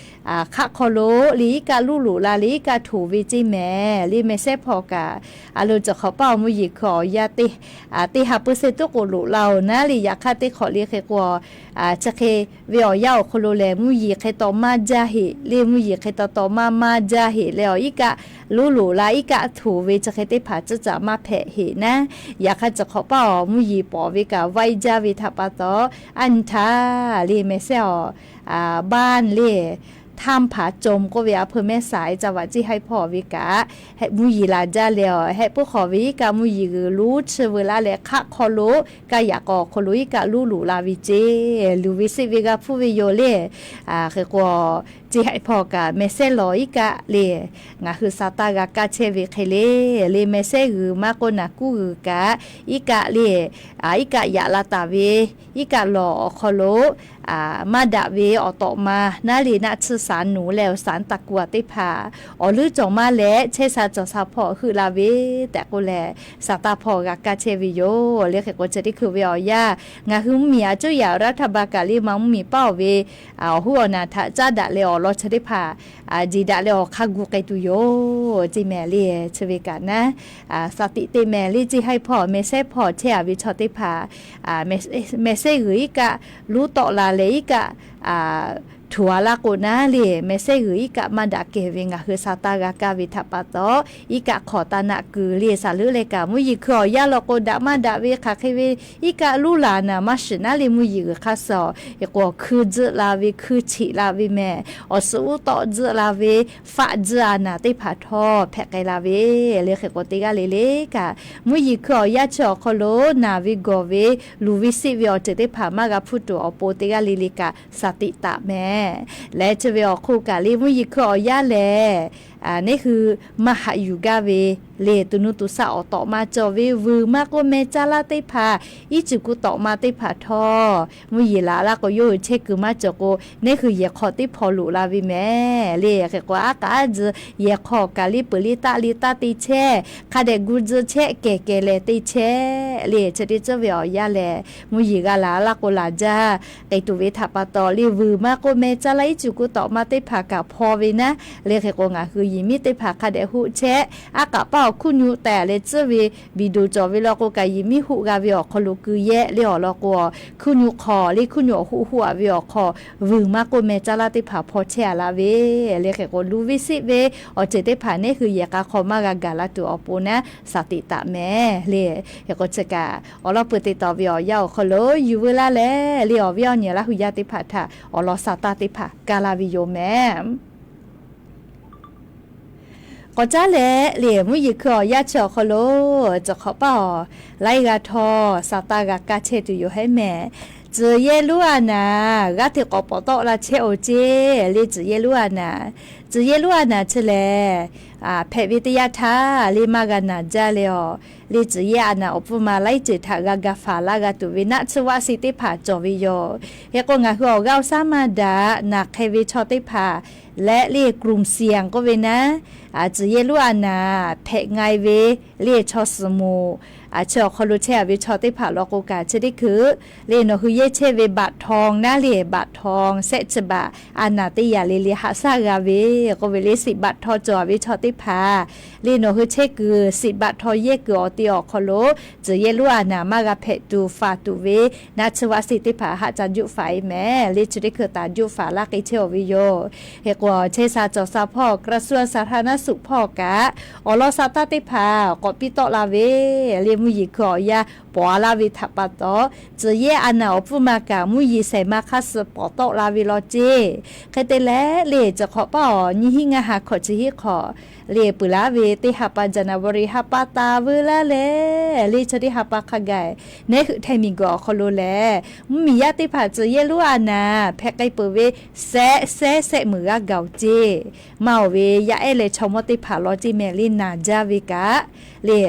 hk'aˆ hk'aw lo le iˉ kaˆ luˉ loꞈ la leh iˉ kaˆ htuˍ ve ceˇ mehˍ le. Meh sehˉ hpawˇ kaꞈ a lo cawˬ hk'awꞈ paˇ awˬ mvuhˇ yeˬ hkui awˬ yanˇ teˇ ha เปอร์เซ็นต์ tuˉ k'o loꞈ la oˬ naˉ le. Yaꞈ hk'aˇ teˇ hk'awꞈ le hk'e k'o, chi hk'e ve awˬ yanˇ awˬ hk'aw lo lehˬ mvuhˇ yeˬ hk'e taw maˇ jaˇ heꞈ le. Mvuhˇ yeˬ hk'e taw taw maˇ maˇ jaˇ heꞈ leh awˬ iˉ kaˆ luˉ loꞈ la iˉ kaˆ htuˍ ve chi hk'e teˇ hpaˍ tcuhˉ caꞈ maˇ hpehꞈ heꞈ naˉ. Yaꞈ hk'aˇ cawˬ hk'awꞈ paˇ awˬ mvuhˇ yeˬ pawˍ ve kaꞈ vaiˇ jaˇ ve htaꞈ pa taw, aˉ nyi htaˇ le meh sehˉ awˬ, baˇ le htaˇ hpaˍ cawˬ k'oˆ ve a hpeu แม่สาย จังหวัดเชียงราย hpawˇ ve kaꞈ mvuhˇ yeˬ la jaˇ leh awˬ hehˆ puiˉ hk'aw ve iˉ kaˆ mvuhˇ yeˬ g'uiˬ luˉ chi veu laˇ leh hk'aˆ hk'aw lo kaˇ yaꞈ k'aw awˬ hk'aw lo iˉ kaˆ luˉ loꞈ la ve ceˇ. Luˬ ve seˆ ve g'a hpuˇ ve yoˬ le. Hk'e k'o, เชียงราย hpawˇ kaꞈ meh sehˉ lawˬ iˉ kaˆ le ngaˬ hui sa taˇ g'a kaˇ chehˇ ve hk'e le. Le meh sehˉ g'uiˬ maˇ k'oˆ naˍ kuˉ g'uiˬ kaꞈ iˉ kaˆ le, iˉ kaˆ yaꞈ la taˍ ve iˉ kaˆ lawˬ awˬ hk'aw lo maˇ daꞈ ve awˬ tawꞈ ma naˉ le naˆ tsuhˇ สารหนู leh awˬ สารตะกั่ว teˇ hpaˍ awˬ leuˉ cawˬ maˇ leh chehˇ sha cawˬ sha hpawˇ heuˆ la ve tehꞈ k'oˆ leh, sa taˇ hpawˇ g'a kaˇ chehˇ ve yoˬ le. Hk'e k'o chi teˇ hkui ve awˬ yanˇ ngaˬ hui mvuhˇmiˬ a cuˇ yaꞈ รัฐบาล kaꞈ le ma mvuhˇmiˬ paˇ awˬ ve awˬ huˉ awˬ naˬ htaꞈ caˉ daꞈ leh awˬ lawn chi teˇ hpaˍ jeˬ daꞈ leh awˬ hk'aˇ gu k'ai tuˬ yoˬ ceˇ mehˍ le. Chi ve kaꞈ naˉ, sa tiꞈ te mehˍ le. เชียงราย hpawˇ meh sehˉ hpawˇ chehˇ a ve chaw teˇ hpaˍ meh sehˉ g'uiˬ iˉ kaˆ luˉ tawˆ la leh iˉ kaˆ htuˍ a laˇ k'o naˉ le meh sehˉ g'uiˬ iˉ kaˆ maˇ daꞈ kehˬ ve ngaˬ hui sa taˇ g'a kaˇ ve htaꞈ pa taw, iˉ kaˆ hk'awꞈ taˇ naˆ kuiˬ le saˍ leuˉ leh kaꞈ mvuhˇ yeˬ hkui awˬ yanˇ law k'o daꞈ maˇ daꞈ ve hk'aˬ hk'e ve iˉ kaˆ luˉ laˬ naˍ maˇ shiˍ naˉ le mvuhˇ yeˬ g'uiˬ hk'aˇ suh awˬ hk'e k'o hkui tzuhˆ la ve hkui cheꞈ la ve mehˍ. Awˬ suhˍ uˉ tawˆ tzuhˆ la ve faˆ tzuhˆ a naˍ teˇ hpaˍ htawˇ hpehꞈ k'ai la ve le. Hk'e k'o teˇ g'aˇ le le kaꞈ mvuhˇ yeˬ hkui awˬ yanˇ chi awˬ hk'aw lo naˬ ve gawˬ ve luˬ ve seˆ ve awˬ ceuˬ teˇ hpaˍ maˇ g'a hpuˇ tuˬ awˬ pon teˇ g'aˇ le le kaꞈ sa tiꞈ taˍ mehˍ. Leh chi ve awˬ hk'oˆ kaꞈ le mvuhˇ yeˬ hkui awˬ yanˇ lehˬ neˉ hui maˇ haꞈ yuˬ gaˇ ve le. Tuˬ nu tuˬ shaˆ awˬ tawꞈ ma cawˬ ve vuiˬ maˇ k'oˆ meh caˇ laˇ teˇ hpaˍ, iˉ cuˬ kuˬ tawꞈ ma teˇ hpaˍ htawˇ, mvuhˇ yeˬ laˬ laˇ k'o, yawˇ hui chehˇ kuiˬ maˇ cawˬ k'o, neˉ hui yehˬ hk'aw teˇ hpaw loꞈ la ve mehˍ le. Hk'e k'o, aˉ k'aˉ tzuhˬ yehˬ hk'aw kaꞈ liˇ peuˬ liˇ taˆ liˇ taˆ te chehˇ, hk'a dehꞈ gu tzuhˇ chehˇ kehˬ kehˬ lehˬ te chehˇ le. Chi teˇ tcuhˉ ve awˬ yanˇ lehˬ, mvuhˇ yeˬ g'a laˬ laˇ k'o laˬ jaˇ. K'ai tuˬ ve htaꞈ pa taw le, vuiˬ maˇ k'oˆ meh caˇ laˇ iˉ cuˬ kuˬ tawꞈ ma teˇ hpaˍ kaꞈ hpaw ve naˉ le. Hk'e k'o, ngaˬ hui yehˬ miˉ teˇ hpaˍ hk'a dehꞈ hoˆ chehˇ. Aˉ k'aꞈ paˇ awˬ hkuˇ nyu tehꞈ leh tcuhˉ ve video cawˬ ve law k'o kaꞈ, yehˬ miˉ hoˆ g'a ve awˬ hk'aw lo keu yehˆ le awˬ lawn k'o, hkuˇ nyu hk'aw le hkuˇ nyu awˬ hoˆ hoˆ a ve awˬ hk'aw, vuiˬ maˇ k'oˆ meh caˇ laˇ teˇ hpaˍ hpaw chehˇ a laˇ ve le. Hk'e k'o, luˬ ve siˆ ve awˬ ceuˬ teˇ hpaˍ neˉ hui yehˬ k'a hk'aw maˇ g'a gaˬ la tuˬ awˬ pon naˉ shaˍ tiꞈ taˍ mehˍ le. Hk'e k'o, chi kaꞈ awˬ lawn peuˬ te taw ve awˬ yanˇ awˬ hk'aw lo yuˬ veu laˇ leh le, awˬ viˉ awˬ nyi Laˇ hu yaˇ teˇ hpaˍ htaꞈ awˬ lawn shaˍ taˇ teˇ hpaˍ kaˇ laˇ ve yoˬ mehˍ. K'awꞈ caˉ leh le, mvuhˇ yeˬ hkui awˬ yanˇ chi awˬ hk'aw lo, tcuh hk'awꞈ paˇ awˬ laiˉ g'aˇ htawˇ shaˍ taˇ g'a kaˇ chehˇ tuˬ yoˬ hehˉ mehˍ. Tcuh yehˇ luˉ a naˍ g'aˇ hteꞈ k'awꞈ pawˍ tawˆ la chehˇ oˬ ceˇ le. Tcuh yehˇ luˉ a naˍ, tcuh yehˇ luˉ a naˍ chi lehˬ, hpehꞈ ve teˇ yanˇ htaˇ le maˇ g'a naˬ jaˇ le awˬ. Le tcuh yehˇ a naˍ awˬ pfuhˇ ma laiˉ ceuˬ htaꞈ g'a ga faˍ laˇ g'a tuˬ ve naˆ tsuhˇ vaˆ seˆ teˇ hpaˍ cawˬ ve yoˬ. Hk'e k'o, ngaˬ hui awˬ g'aˇ awˬ shaˉ maˇ daꞈ naˬ hk'e ve chaw teˇ hpaˍ leh le กลุ่มเสี่ยง k'oˆ ve naˉ, tcuh yehˇ luˉ a naˍ hpehꞈ nga e ve le chaw suhˍ moˍ, chi awˬ hk'aw lo chehˇ a ve chaw teˇ hpaˍ law k'o kaꞈ, chi teˇ hkui le nawˬ hui yehˇ chehˇ ve บัตรทอง naˉ le บัตรทอง shehˆ chi baꞈ a naˍ teˇ yaꞈ le le haꞈ shaˉ g'a ve k'oˆ ve le สิทธิ์บัตรทอง cawˬ a ve chaw teˇ hpaˍ le nawˬ hui chehˇ kuiˬ สิทธิ์บัตรทอง yehˇ kuiˬ awˬ te awˬ hk'aw lo tcuh yehˇ luˉ a naˍ maˇ g'a hpehꞈ tuˬ faˍ tuˬ ve naˆ tsuhˇ vaˆ seˆ teˇ hpaˍ haˆ ca juˆ faˍ e mehˍ le. Chi teˇ hkui taˍ juˆ faˍ laˇ k'e chehˇ oˬ ve yoˬ. Hk'e k'o, chehˇ sha cawˬ sha hpawˇ กระทรวงสาธารณสุข hpawˇ kaꞈ awˬ lawn shaˍ taˇ teˇ hpaˍ k'awꞈ piˇ tawˆ la ve le mvuhˇ yeˬ hkui awˬ yanˇ pawˍ a laˇ ve htaꞈ pa taw, tcuh yehˇ a naˍ awˬ pfuhˇ ma kaꞈ mvuhˇ yeˬ shehˍ ma hk'aˇ suh pawˍ tawˆ la ve law ceˇ. Hk'e te leh le, tcuh hk'awꞈ paˇ awˬ nyiˇ hinˉ ngaˇ ha hkawꞈ chi hiˉ hk'awꞈ le peuˬ laˇ ve teˇ ha pa January ha pa taˍ veu laˇ le, le chaw teˇ ha pa hk'a gaˬ neˉ hui htaiˇ miˬ guiˬ awˬ hk'aw lo lehˬ, mvuhˇ miˬ yaˇ teˇ hpaˍ tcuh yehˇ luˉ a naˍ hpehꞈ k'ai peuˬ ve shehˆ shehˆ shehˆ meunˍ g'aˇ gaˬ oˬ ceˇ. Maˇ oˬ ve yaˇ ehˉ leh chaw mawˇ teˇ hpaˍ law ceˇ mehˍ le naˬ jaˇ ve kaꞈ le.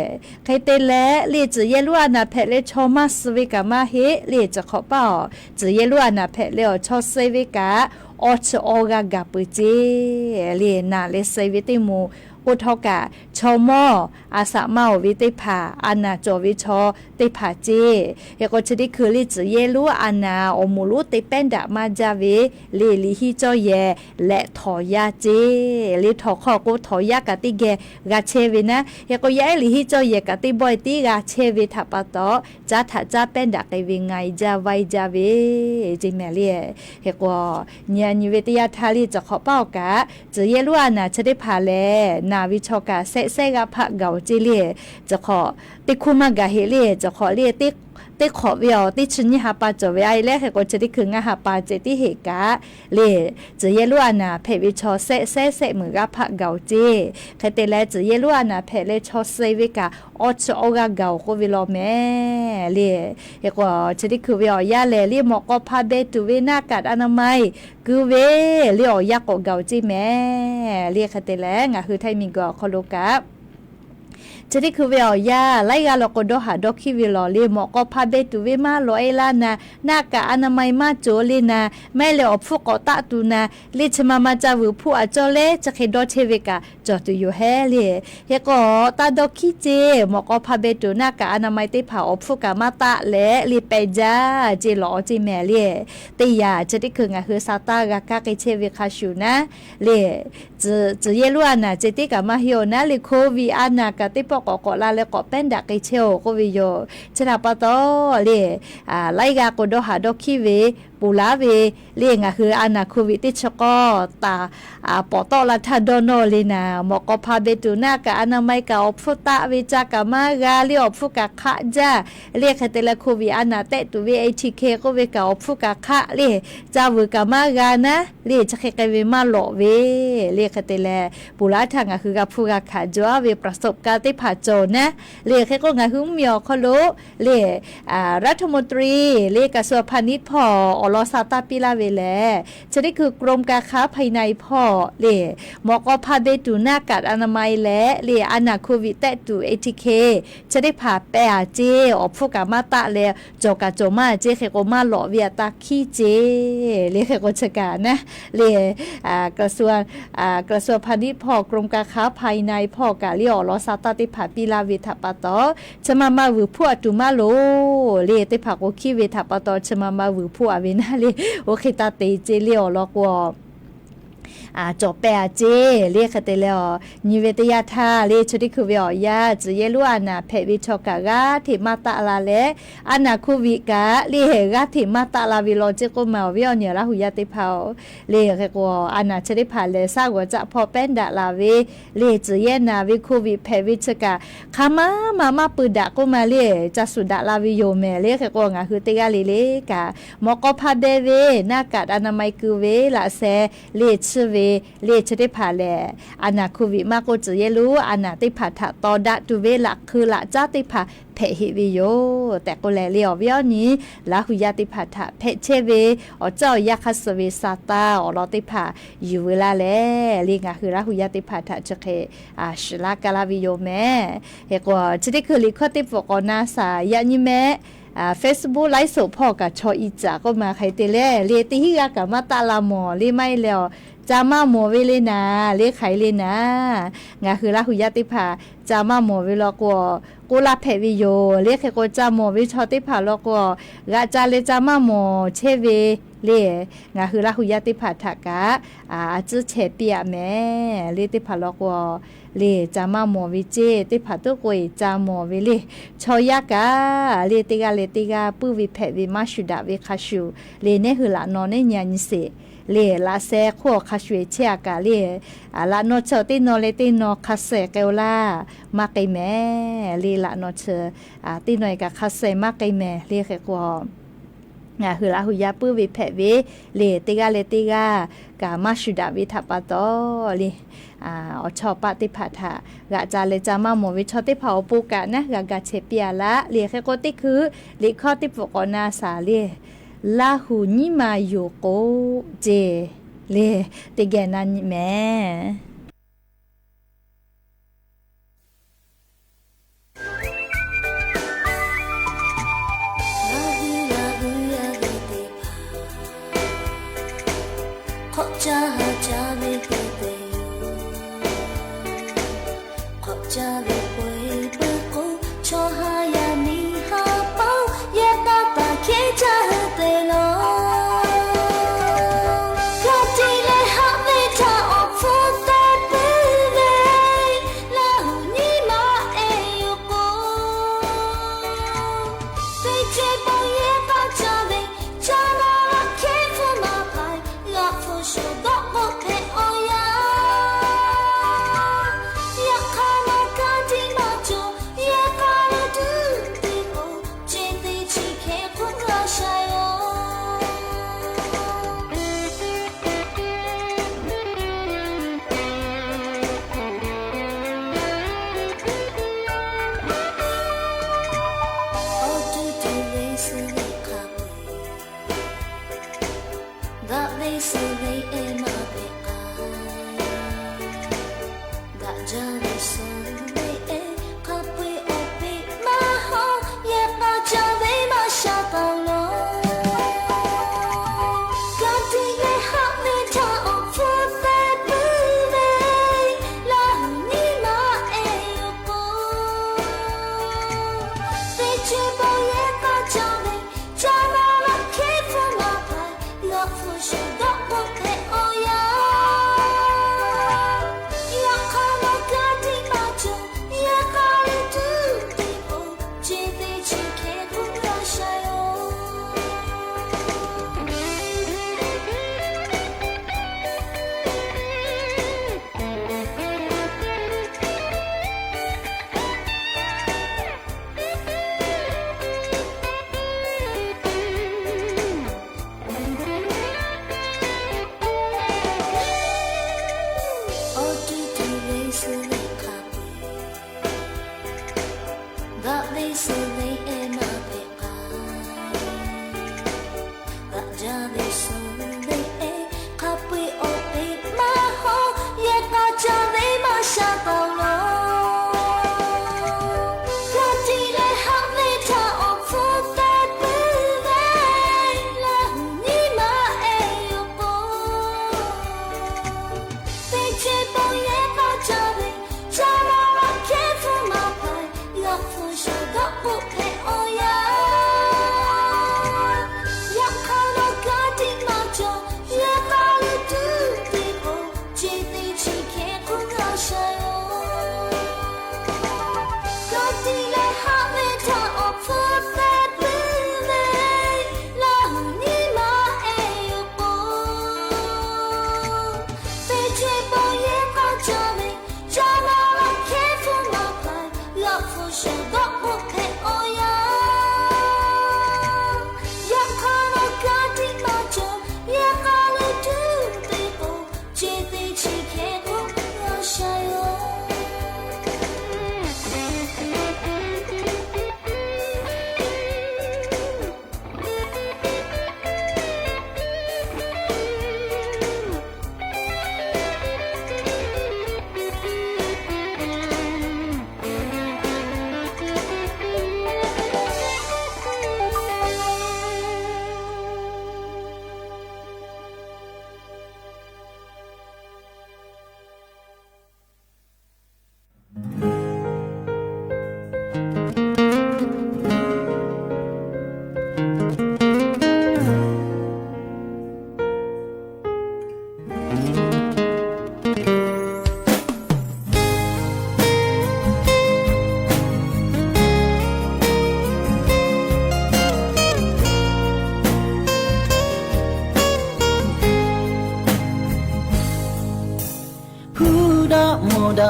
Hk'e te leh le, tcuh yehˇ luˉ a naˍ hpehꞈ leh chaw maˇ suh ve kaꞈ maˇ heˆ le. Tcuh hk'awꞈ paˇ awˬ tcuh yehˇ luˉ a naˍ hpehꞈ leh awˬ chaw suh ve kaꞈ awˇ chi awˇ g'aˇ gaˬ peuˬ ceˇ le. Naˬ leh suh ve teˇ moˍ k'oˆ htawˇ kaꞈ, chaw mawˇ a shaꞈ maˇ oˬ ve teˇ hpaˍ a naˍ cawˬ ve chaw teˇ hpaˍ ceˇ. Hk'e k'o, chi teˇ hkui le tcuh yehˇ luˉ a naˍ awˬ moˍ lonˉ te pehˉ daꞈ maˇ jaˇ ve le, liꞈ hiˆ cawˇ yehˬ leh htawnˍ yaˇ ceˇ le. Htawnˍ hk'aw k'o htawnˍ yaˇ kaꞈ teˇ geh g'a chehˇ ve naˉ. Hk'e k'o, yaˇ ehˉ liꞈ hiˆ cawˇ yehˬ kaꞈ teˇ bawehˇ tiˉ g'a chehˇ ve htaꞈ pa taw, caˉ htaꞈ caˉ pehˉ daꞈ k'ai ve nga e jaˇ vaˇ e jaˇ ve ceˇ mehˍ le. Hk'e k'o, nyi a nyi ve teˇ yanˇ htaˇ le, tcuh hk'awꞈ paˇ awˬ kaꞈ tcuh yehˇ luˉ a naˍ chi teˇ hpaˍ lehˬ, naˬ ve chaw kaꞈ shehˆ shehˆ g'aˇ hpaˆ gaˬ oˬ ceˇ le. Tcuh hk'awꞈ teˇ hkuˇ maˇ gaˬ heˆ le. Tcuh hk'awꞈ le teˇ hk'awꞈ ve awˬ teˇ chi nyiˇ ha pa cawˬ ve a e leh, hk'e k'o chi teˇ hkui ngaˇ ha pa ceh tiˉ heˆ kaꞈ le, tcuh yehˇ luˉ a naˍ hpehꞈ ve chaw shehˆ shehˆ shehˆ meunˍ g'aˇ hpaˆ gaˬ oˬ ceˇ. Hk'e te leh, tcuh yehˇ luˉ a naˍ hpehꞈ leh chaw suh ve kaꞈ awˇ chi awˇ g'aˇ gaˬ oˬ k'oˆ ve law mehˍ le. Hk'e k'o, chi teˇ hkui ve awˬ yanˇ lehˬ, le mawꞈ k'aw hpa beh tuˬ ve หน้ากากอนามัย keu ve le awˬ yanˇ k'awꞈ gaˬ oˬ ceˇ mehˍ le. Hk'e te leh, ngaˬ hui htaiˇ miˬ guiˬ awˬ hk'aw lo kaꞈ chi teˇ hkui ve awˬ yanˇ laiˉ g'aˇ law k'o dawˇ haˍ dawˇ hkiˇ ve lawˬ le, mawꞈ k'aw hpa beh tuˬ ve maˇ lawꞈ e laˇ naˍ, หน้ากากอนามัย maˇ cawˬ le naˍ, maˇ heˆ leh awˬ hpfuhˇ k'awꞈ taˆ tuˬ naˍ, le chi ma ma ca vuiˬ hpuˇ a cawˇ leh chi hk'e dawˇ chehˇ ve kaꞈ cawˬ tuˬ yoˬ hehˉ le. Hk'e k'o, taˇ dawˇ hkiˇ ceˇ, mawꞈ k'aw hpa beh tuˬ หน้ากากอนามัย teˇ hpaˍ awˬ hpfuhˇ kaꞈ maˇ taˆ leh le pehˬ jaˇ ceˇ lawꞈ ceˇ mehˍ le. Teˇ yanˇ chi teˇ hkui ngaˬ hui sha taˇ g'a kaˇ k'ai chehˇ ve hk'a shuˍ naˉ le, tcuh yehˇ luˉ a naˍ ceh tiˉ kaꞈ maˇ heˆ oˬ naˉ le, โควิด a naˍ kaꞈ teˇ pawˆ k'awꞈ k'awꞈ la leh k'awꞈ pehˉ daꞈ k'ai chehˇ oˬ k'oˆ ve yoˬ. Chi htaꞈ pa taw le, laiˉ g'aˇ k'o dawˇ haˍ dawˇ hkiˇ ve ponˬ laˇ ve le, ngaˬ hui a naˍ โควิด teˇ chi k'awˇ taˍ pawˍ tawˆ la htaˇ dawˇ nawˇ le naˍ, mawꞈ k'aw hpa beh tuˬ หน้ากากอนามัย kaꞈ awˬ hpfuhˇ taˆ ve ca kaꞈ maˇ g'a le, awˬ hpfuhˇ kaꞈ hk'aˆ jaˇ le. Hk'e te leh โควิด a naˍ tehˆ tuˬ ve เอทีเค k'oˆ ve kaꞈ awˬ hpfuhˇ kaꞈ hk'aˆ le, ca vuiˬ kaꞈ maˇ g'a naˉ le, chi hk'e k'ai ve maˇ lawꞈ ve le. Hk'e te leh, ponˬ laˇ htaˇ ngaˬ hui g'a hpuˇ g'a hkanˍ jaw a ve ประสบการณ์ teˇ hpaˍ cawˬ naˉ le. Hk'e k'o, ngaˬ hui mvuhˇ miˬ awˬ hk'aw lo le, รัฐมนตรี le กระทรวงพาณิชย์ hpawˇ awˬ lawn sha taˇ piˇ laˇ ve lehˬ, chi teˇ hkui กรมการค้าภายใน hpawˇ le, mawꞈ k'aw hpa beh tuˬ หน้ากากอนามัย leh le, a naˬ โควิด tehˆ tuˬ เอทีเค chi teˇ hpaˍ pehˇ a ceˇ, awˬ hpfuhˇ kaꞈ maˇ taˆ leh, cawˬ kaꞈ cawˬ maˇ a ceˇ hk'e k'o, maˇ lawꞈ ve a taˇ hkiˉ ceˇ le. Hk'e k'o chi kaꞈ naˉ le, กระทรวง กระทรวงพาณิชย์ hpawˇ กรมการค้าภายใน hpawˇ kaꞈ le awˬ lawn sha taˇ teˇ hpaˍ piˇ laˇ ve htaꞈ pa taw, chi ma ma vuiˬ hpuˇ a tuˬ maˇ loˍ le, teˇ hpaˍ k'o hkiˉ ve htaꞈ pa taw chi ma ma vuiˬ hpuˇ a ve naˉ le, oˇ hk'e taˇ te ceˇ le awˬ lawn k'o, cawˬ pehˇ a ceˇ le. Hk'e te leh, nyi ve teˇ yanˇ htaˇ le, chi teˇ hkui ve awˬ yanˇ tcuh yehˇ lonˉ a naˬ hpehꞈ ve chaw kaꞈ g'aˇ hteꞈ maˇ taˆ la leh, a naˬ โควิด kaꞈ le g'aˇ hteꞈ maˇ taˆ la ve law ceˇ k'oˆ ma awˬ viˉ awˬ nyi Laˇ huˍ yaˇ teˇ hpaˍ-oˬ, le hk'e k'o, a naˬ chi teˇ hpaˍ lehˬ shaˉ g'awˬ caˆ hpawˇ pehˉ daꞈ la ve le, tcuh yehˇ naˬ ve โควิด hpehꞈ ve chi kaꞈ hk'a maˇ ma maˇ pui daꞈ k'oˆ ma le, ca shuˍ daꞈ la ve yoˬ mehˍ le. Hk'e k'o, ngaˬ hui teˇ g'aˇ le le kaꞈ, mawꞈ k'aw hpa beh ve หน้ากากอนามัย keu ve laꞈ sheh le, chiˇ ve le, chi teˇ hpaˍ lehˬ, a naˬ โควิด maˇ k'oˆ tcuh yehˇ lonˉ a naˬ teˇ hpaˍ htaꞈ tawˍ daꞈ tuˬ ve laꞈ hk'eu laꞈ caˉ teˇ hpaˍ hpehꞈ heˆ ve yoˬ tehꞈ k'oˆ leh le, awˬ viˉ awˬ nyi Laˇ huˍ yaˇ teˇ hpaˍ htaꞈ hpehꞈ chehˇ ve awˬ caˇ awˬ yaˇ hk'a suh ve sha taˇ awˬ lawn teˇ hpaˍ yuˬ veu laˇ leh le, ngaˬ hui Laˇ huˍ yaˇ teˇ hpaˍ htaꞈ chi hk'e shiˍ laˇ ka laˇ ve yoˬ mehˍ. Hk'e k'o, chi teˇ hkui liꞈ hkawˇ teˇ pfuhˍ k'awꞈ na shaˍ yaꞈ nyi mehˆ, Facebook ไลฟ์สด hpawˇ kaꞈ chaw i caˍ k'oˆ ma hk'aˬ hk'e te leh le, teˇ hinˉ g'aˇ kaꞈ maˇ taˆ la mawˬ le, maˇ heˆ leh awˬ ca maˇ mawˬ ve le naˍ le, hk'aˬ hk'e le naˍ. Ngaˬ hui Laˇ huˍ yaˇ teˇ hpaˍ ca maˇ mawˬ ve law k'o, k'oˆ laˇ hpehꞈ ve yoˬ le. Hk'e k'o, ca mawˬ ve chaw teˇ hpaˍ law k'o, g'aꞈ ca leh ca maˇ mawˬ chehˇ ve le, ngaˬ hui Laˇ huˍ yaˇ teˇ hpaˍ htaꞈ kaꞈ a ciˉ chehˇ piˇ a mehˍ le. Teˇ hpaˍ law k'o, le ca maˇ mawˬ ve ceˇ, teˇ hpaˍ tuˉ k'o e ca mawˬ ve le. Chaw yaˇ kaꞈ le, teˇ g'aˇ leh teˇ g'aˇ puiˉ ve hpehꞈ ve maˇ shuˍ daꞈ ve hk'a shuˍ le, neˉ hui laꞈ naw neˉ nyi a nyi sheˍ le, laꞈ sheh hk'oˆ awˬ hk'a shuˍ e chehˇ a kaꞈ le, laꞈ naw chi teˇ naw leh teˇ naw hk'a suh k'ai-o laˇ, maˇ k'ai mehˍ le. Laꞈ naw chi teˇ naw e kaꞈ hk'a suh maˇ k'ai mehˍ le. Hk'e k'o, ngaˬ hui Laˇ huˍ yaˇ puiˉ ve hpehꞈ ve le, teˇ g'aˇ leh teˇ g'aˇ kaꞈ maˇ shuˍ daꞈ ve htaꞈ pa taw le, awˬ chawˇ paˆ teˇ hpaˍ htaꞈ g'aꞈ ca leh ca maˇ mawˬ ve chaw teˇ hpaˍ awˬ pon kaꞈ naˉ g'a ga chehˇ piˇ a laˇ le. Hk'e k'o, teˇ hkui liꞈ hkawˇ teˇ pfuhˍ k'awꞈ na shaˍ le, Laˇ huˍ nyiˇ ma yoˬ k'o ceˇ le, teˇ geh na nyi mehˍ. Laˇ huˍ yaˇ hui teˇ hpaˍ, hk'awꞈ caˇ ha caˇ ve te te yoˬ. Hk'awꞈ caˇ ve peuˬ peuˬ k'o, chaw ha yaˇ miˇ ha paˍ-oˬ, yehˬ k'aˇ taˍ hkehˉ caˇ hui te lawˬ. Hk'a tiꞈ leh haꞈ ve htaꞈ awˬ hpfuhˇ taˇ puiˉ ve, Laˇ huˍ nyiˇ ma e yoˬ k'o, teˇ ceuˬ pawˆ yehˬ k'aˇ caˇ ve, chaw na laꞈ hkehˉ hpfuhˇ maˇ k'ai, g'a hpu shuˍ dawˆ k'oˆ hpehꞈ awˬ yanˇ, yaꞈ hk'aˇ maˇ kaˇ tiˉ maˇ cawˬ, yehˬ k'aˇ ve tuˉ te k'o, ceh te chi hkeh hk'oˆ g'a sha yoˬ. Awˬ tuˬ tuˬ ve suh ve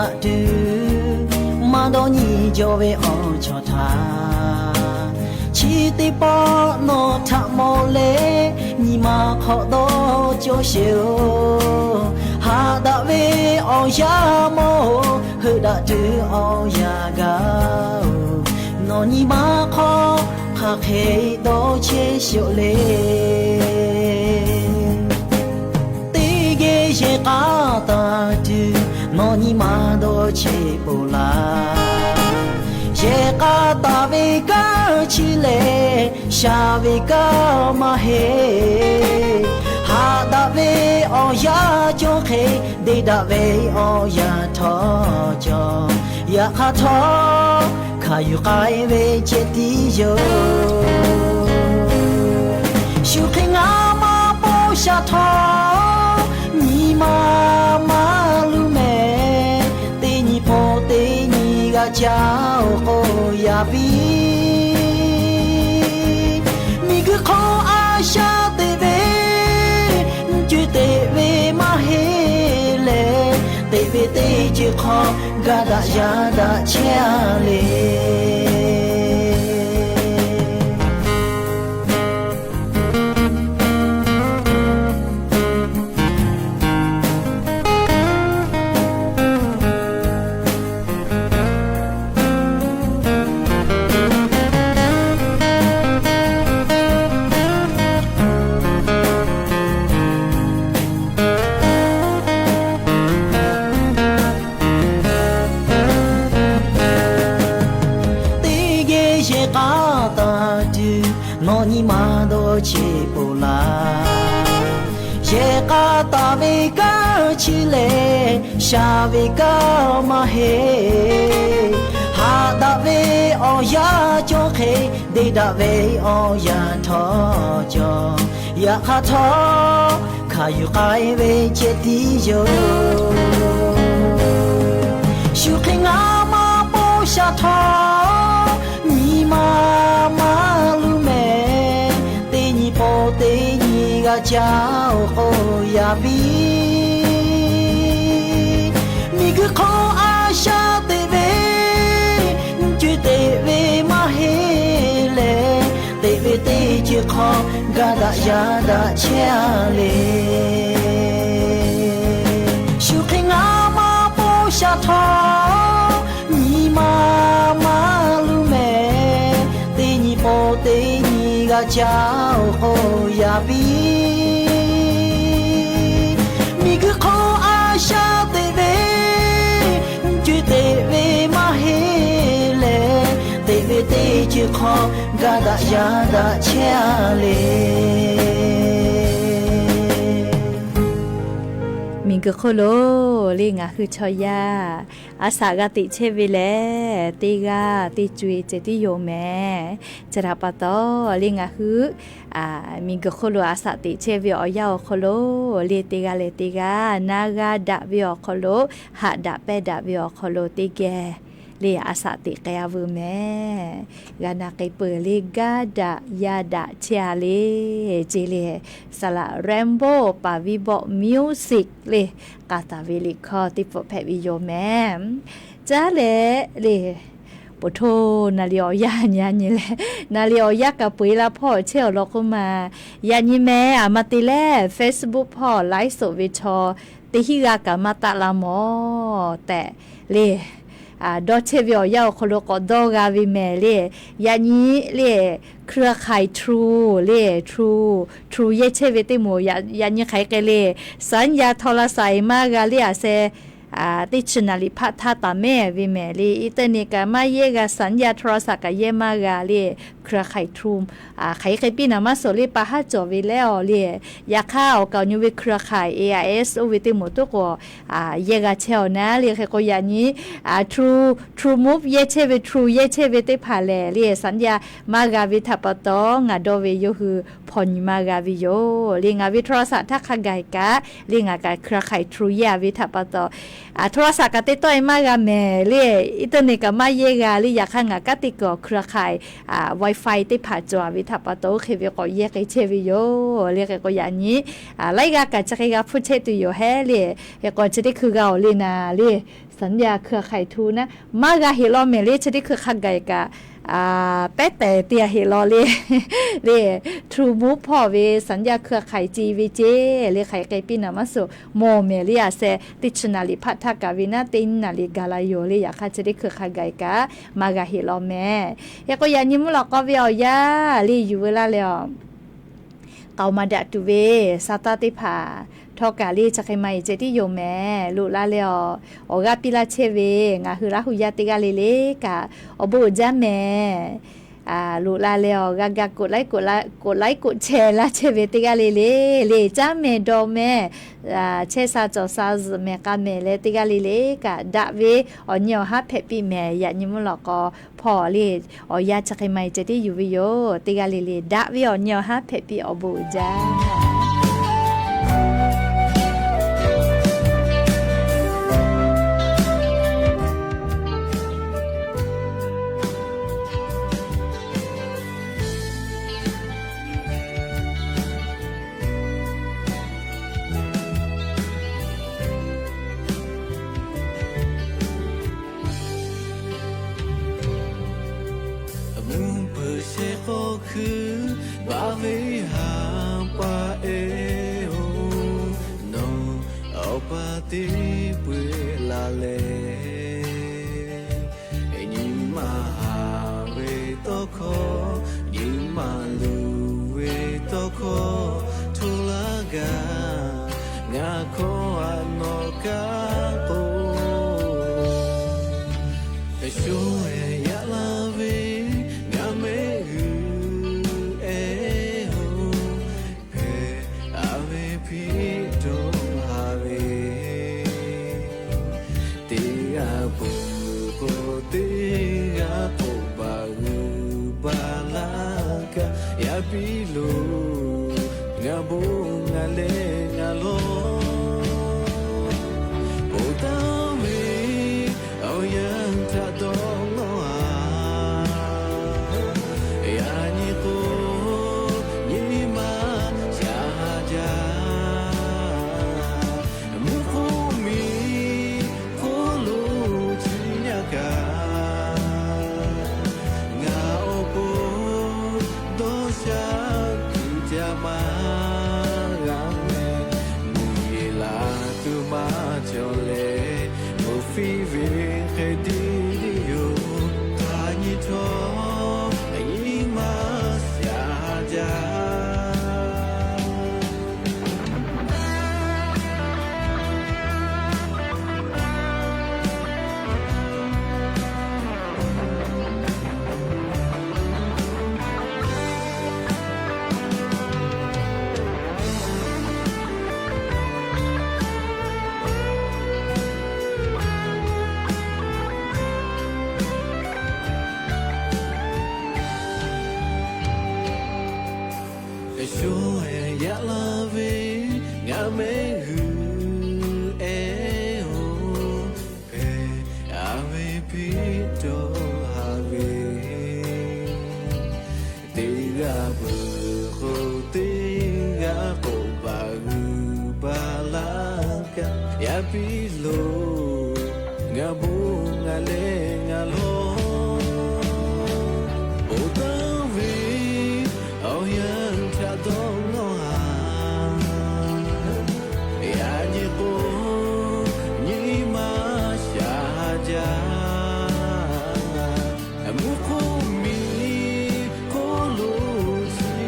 Aꞈ tuˬ maˇ dawˇ nyi jaw ve awˬ chawˇ htaꞈ, chi teˇ pawˆ nawˬ htaꞈ mawˬ leh, nyi ma hk'awꞈ dawˇ cawˇ sheˍ-oˬ. Haꞈ daꞈ ve awˬ yaˇ mawˇ-oˬ, heuˆ daꞈ tuˬ awˬ yanˇ gaˬ-oˬ, nawˬ nyi ma hk'aw hk'aˬ hk'e dawˇ chehˇ sheˍ-oˬ le. Teˇ geh yehˬ k'a taˍ tuˬ nawˬ nyi ma dawˇ chehˇ peuˬ laˇ. Yehˬ k'a taˍ ve kanˉ chi lehˬ, shaˍ ve kanˉ maˇ heˆ. Haꞈ daꞈ ve awˬ yaˇ cawˇ hk'e, deˇ daꞈ ve awˬ yanˇ htawˇ cawˬ. Yaꞈ hk'aˇ htawˇ, hkanˍ yuˬ k'ai ve ceh tiˉ yoˬ. Shu hk'e ngaˇ maˇ paw sha htawˇ, nyi ma maˇ luˬ mehˍ. Teˇ nyi paw teˇ nyi g'a caˇ-oˬ k'o yaꞈ piˇ. Miˬguiˬ hk'oˆ a shaꞈ teꞈ ve, co-e teꞈ ve maˇ heˆ leh, teꞈ ve teˇ ceuˬ hk'aw gaˇ daꞈ yaˇ daꞈ chehˇ-a le. Teˇ geh yehˬ k'a taˍ tuˬ nawˬ nyi ma dawˇ chehˇ peuˬ laˇ. Yehˬ k'a taˍ ve kanˉ chi lehˬ, shaˍ ve kanˉ maˇ heˆ. Haꞈ daꞈ ve awˬ yaˇ cawˇ hk'e, deˇ daꞈ ve awˬ yanˇ htawˇ cawˬ. Yaꞈ hk'aˇ htawˇ, hkanˍ yuˬ k'ai ve ceh tiˉ yoˬ. Shu hk'e ngaˇ maˇ paw sha htawˇ, nyi ma maˇ luˬ mehˍ. Teˇ nyi paw teˇ nyi g'a caˇ-oˬ k'o yaꞈ piˇ. Miˬguiˬ hk'oˆ a shaꞈ teꞈ ve, co-e teꞈ ve maˇ heˆ leh, teꞈ ve teˇ ceuˬ hk'aw gaˇ daꞈ yaˇ daꞈ chehˇ-a le. Shu hk'e ngaˇ maˇ paw sha htawˇ, nyi ma maˇ luˬ mehˍ. Teˇ nyi paw teˇ nyi g'a caˇ-oˬ k'o yaꞈ piˇ. Miˬguiˬ hk'oˆ a shaꞈ teꞈ ve, co-e teꞈ ve maˇ heˆ leh, teꞈ ve teˇ ceuˬ hk'aw gaˇ daꞈ yaˇ daꞈ chehˇ-a le. Miˬguiˬ hk'oˆ lo le ngaˬ hui chaw yaˇ a shaꞈ g'a teꞈ chehˇ ve lehˬ, teˇ g'aˇ teˇ co-e ceh tiˉ yoˬ mehˍ. Chi htaꞈ pa taw le ngaˬ hui miˬguiˬ hk'oˆ lo a shaꞈ teꞈ chehˇ ve awˬ yanˇ awˬ hk'aw lo le teˇ g'aˇ leh teˇ g'aˇ na g'a daꞈ ve awˬ hk'aw lo, haꞈ daꞈ pehˇ daꞈ ve awˬ hk'aw lo teˇ geh le a shaꞈ teꞈ k'ai-a veuˬ mehˍ. G'a na k'ai peuˬ le, gaˇ daꞈ yaˇ daꞈ chehˇ-a le. Ceˇ le, saˍ laꞈ Rainbow Paˍ Viˉ Bawˆ Music le k'a taˍ ve liꞈ hkawˇ teˇ pfuhˆ hpehꞈ ve yoˬ mehˍ. Caˉ leh le, poˬ htoˇ naˍ liꞈ awˬ yanˇ nyi-a nyi leh, naˍ liꞈ awˬ yanˇ kaꞈ peu-eˬ la hpawˇ chehˇ awˬ lawn k'oˆ ma. Yaꞈ nyi mehˍ, aˬ ma te leh Facebook hpawˇ ไลฟ์สด ve chaw teˇ hinˉ g'aˇ kaꞈ maˇ taˆ la mawˬ tehꞈ le. Dawˇ chehˇ ve awˬ yanˇ awˬ hk'aw lo k'awꞈ dawˇ g'a ve mehˍ le. Yaꞈ nyi le, เครือข่าย True le, True, True yehˇ chehˇ ve teˇ moˍ, yaꞈ nyi hk'aˬ hk'e le, สัญญาณโทรศัพท์ maˇ g'a le, a sheh teˇ chi naˍ liꞈ hpaˆ htaˇ taˍ mehˍ ve mehˍ le. Internet kaꞈ maˇ yehˇ g'a, สัญญาณโทรศัพท์ kaꞈ yehˇ maˇ g'a le. เครือข่าย True hk'aˬ hk'e piˇ naˍ maˇ suhˍ le, pa haˉ cawˬ ve leh awˬ le. Yaꞈ hk'aˇ awˬ kaˍ awˬ nyi ve เครือข่าย เอไอเอส oˇ ve teˇ moˍ toˉ k'o, yehˇ g'a chehˇ-aw naˉ le. Hk'e k'o yaꞈ nyi True, True Move yehˇ chehˇ ve, True yehˇ chehˇ ve teˇ hpaˍ lehˬ le, สัญญาณ maˇ g'a ve htaꞈ pa taw, ngaˬ dawˇ ve yawˇ hui hpawnˬ nyi maˇ g'a ve yoˬ le. Ngaˬ ve โทรศัพท์ htaˇ hk'a gaˬ kaꞈ le, ngaˬ kaꞈ เครือข่าย True yehˇ-a ve htaꞈ pa taw, โทรศัพท์ kaꞈ teˇ tawˆ-e maˇ g'a mehˍ le, internet kaꞈ maˇ yehˇ g'a le. Yaꞈ hk'aˇ ngaˬ kanˉ te kuiˬ awˬ เครือข่าย Wi-Fi file teˇ hpaˍ cawˬ ve htaꞈ pa taw, oˇ hk'e ve k'awꞈ yehˇ k'ai chehˇ ve yoˬ le. Hk'e k'o yaꞈ nyi laiˉ g'aˇ kaꞈ chi hk'e g'a hpuˇ chehˇ tuˬ yoˬ hehˉ le. Hk'e k'o chi teˇ hkui g'a awˬ le naˍ le, saˍnˍyaˇ hkui hk'aiˍ htu naˉ maˇ g'a heꞈ law mehˍ le. Chi teˇ hkui hk'a gaˬ kaꞈ pehˉ tehˬ te g'a heꞈ law le. Le, htu muˉ hpawˇ ve saˍnˍyaˇ hkui hk'aiˍ ce ve ce le, hk'aiˍ k'ai piˇ naˍ maˇ suh mawˬ mehˍ le. A sheh teˇ chi naˍ liꞈ hpaˆ htaˇ kaꞈ ve naˉ teˇ nyiˇ naˍ liꞈ gaˬ la yoˬ le. Yaꞈ hk'aˇ chi teˇ hkui hk'a gaˬ kaꞈ maˇ g'a heꞈ law mehˍ. Hk'e k'o yaꞈ nyi mvuhˇ lawꞈ k'aw ve awˬ yanˇ le yuˬ veu laˇ leh a k'aoˍ maˍ daꞈ tuˬ ve sa taˇ teˇ hpaˍ htawˇ kaꞈ le chi hk'e maˇ heˆ ceh tiˉ yoˬ mehˍ. Loꞈ la leh a, awˬ g'aˇ piˇ laˇ chehˇ ve ngaˬ hui Laˇ hu yaˇ teˇ g'aˇ le le kaꞈ awˬ bon uiˍ jaˇ mehˍ. Loꞈ la leh a, g'a ga koꞈ laiˉ koꞈ chehˇ laˇ chehˇ ve teˇ g'aˇ le le, le caˉ mehˍ dawˇ mehˍ, chehˇ sha cawˬ sha zuhꞈ mehˍ k'a mehˍ leh teˇ g'aˇ le le kaꞈ daꞈ ve awˬ nyi awˬ haˉ hpehꞈ piˇ mehˍ. Yaꞈ nyi mvuhˇ lawꞈ k'aw hpawˇ le awˬ yanˇ chi hk'e maˇ heˆ ceh tiˉ yuˬ ve yoˬ. Teˇ g'aˇ le le daꞈ ve awˬ nyi awˬ haˉ hpehꞈ piˇ awˬ bon uiˍ jaˇ. Mvuhˇ hpeuꞈ shehˍ hk'aw hkui baˬ ve ha pa e-oˬ, nawˬ awˬ pa teˇ peu-eˬ la leh, nyi ma haˍ ve tawˇ hkawˇ, nyi ma luˬ ve tawˇ hkawˇ hto laˇ gaˇ. Ngaˬ hkawˇ a nawˬ kaꞈ k'o, sho-eˬ yaꞈ la ve ngaˬ mehˆ g'uˇ e-oˬ, hpehꞈ a ve hpiˇ dawˇ haˍ ve, teˇ g'aˇ peuˬ k'o teˇ g'aˇ k'oˆ baˬ g'uiˬ baˬ laˇ kaꞈ, yaˇ piˇ loˬ ngaˬ bon ngaˬ leh ngaˬ lawˬ. Oˇ taˇ ve awˬ yanˇ htaꞈ dawˇ nawˇ a, yaꞈ nyi k'o nyi ma shaˍ jaˇ. Mvuhˇ hk'oˆ miˬ hk'oˆ lo chi nyaˇ kaꞈ, ngaˬ awˬ pon dawˇ sha kuiˬ jaˇ maˇ g'a mehˍ. Mvuhˇ yeˬ laˬ tuˬ maˇ cawˬ leh, mvuhˇ fiˇ ve hk'e tiˉ yoˬ. Hk'aˬ nyi htawˇ nyi ma shaˍ jaˇ. Sho-eˬ yaꞈ la ve ngaˬ mehˆ g'uˇ e-oˬ, hpehꞈ a ve hpiˇ dawˇ haˍ ve, teˇ g'aˇ peuˬ k'o teˇ g'aˇ k'oˆ baˬ g'uiˬ baˬ laˇ kaꞈ, yaˇ piˇ loˬ ngaˬ bon ngaˬ leh ngaˬ lawˬ. Oˇ taˇ ve awˬ yanˇ htaꞈ dawˇ nawˇ a, yaꞈ nyi k'o nyi ma shaˍ jaˇ. Mvuhˇ hk'oˆ miˬ hk'oˆ lo chi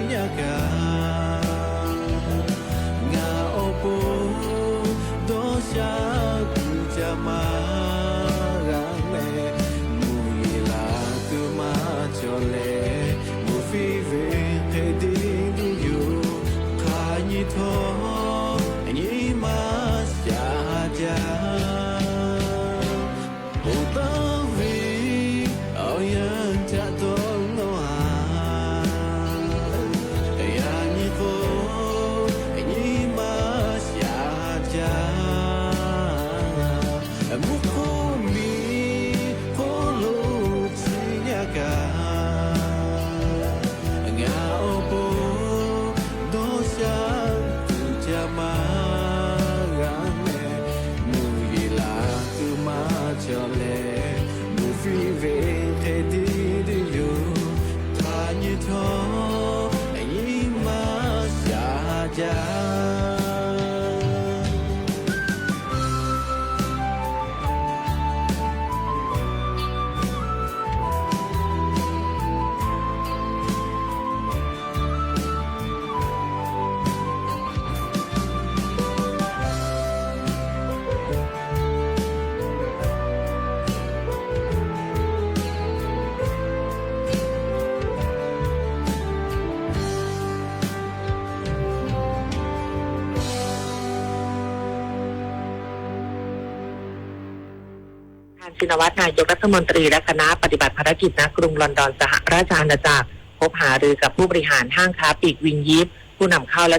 ชินวัตร นายกรัฐมนตรี และคณะปฏิบัติภารกิจ ณ กรุงลอนดอน สหราชอาณาจักร พบหารือกับผู้บริหารห้างค้าปลีกวินยิป ผู้นำเข้าและ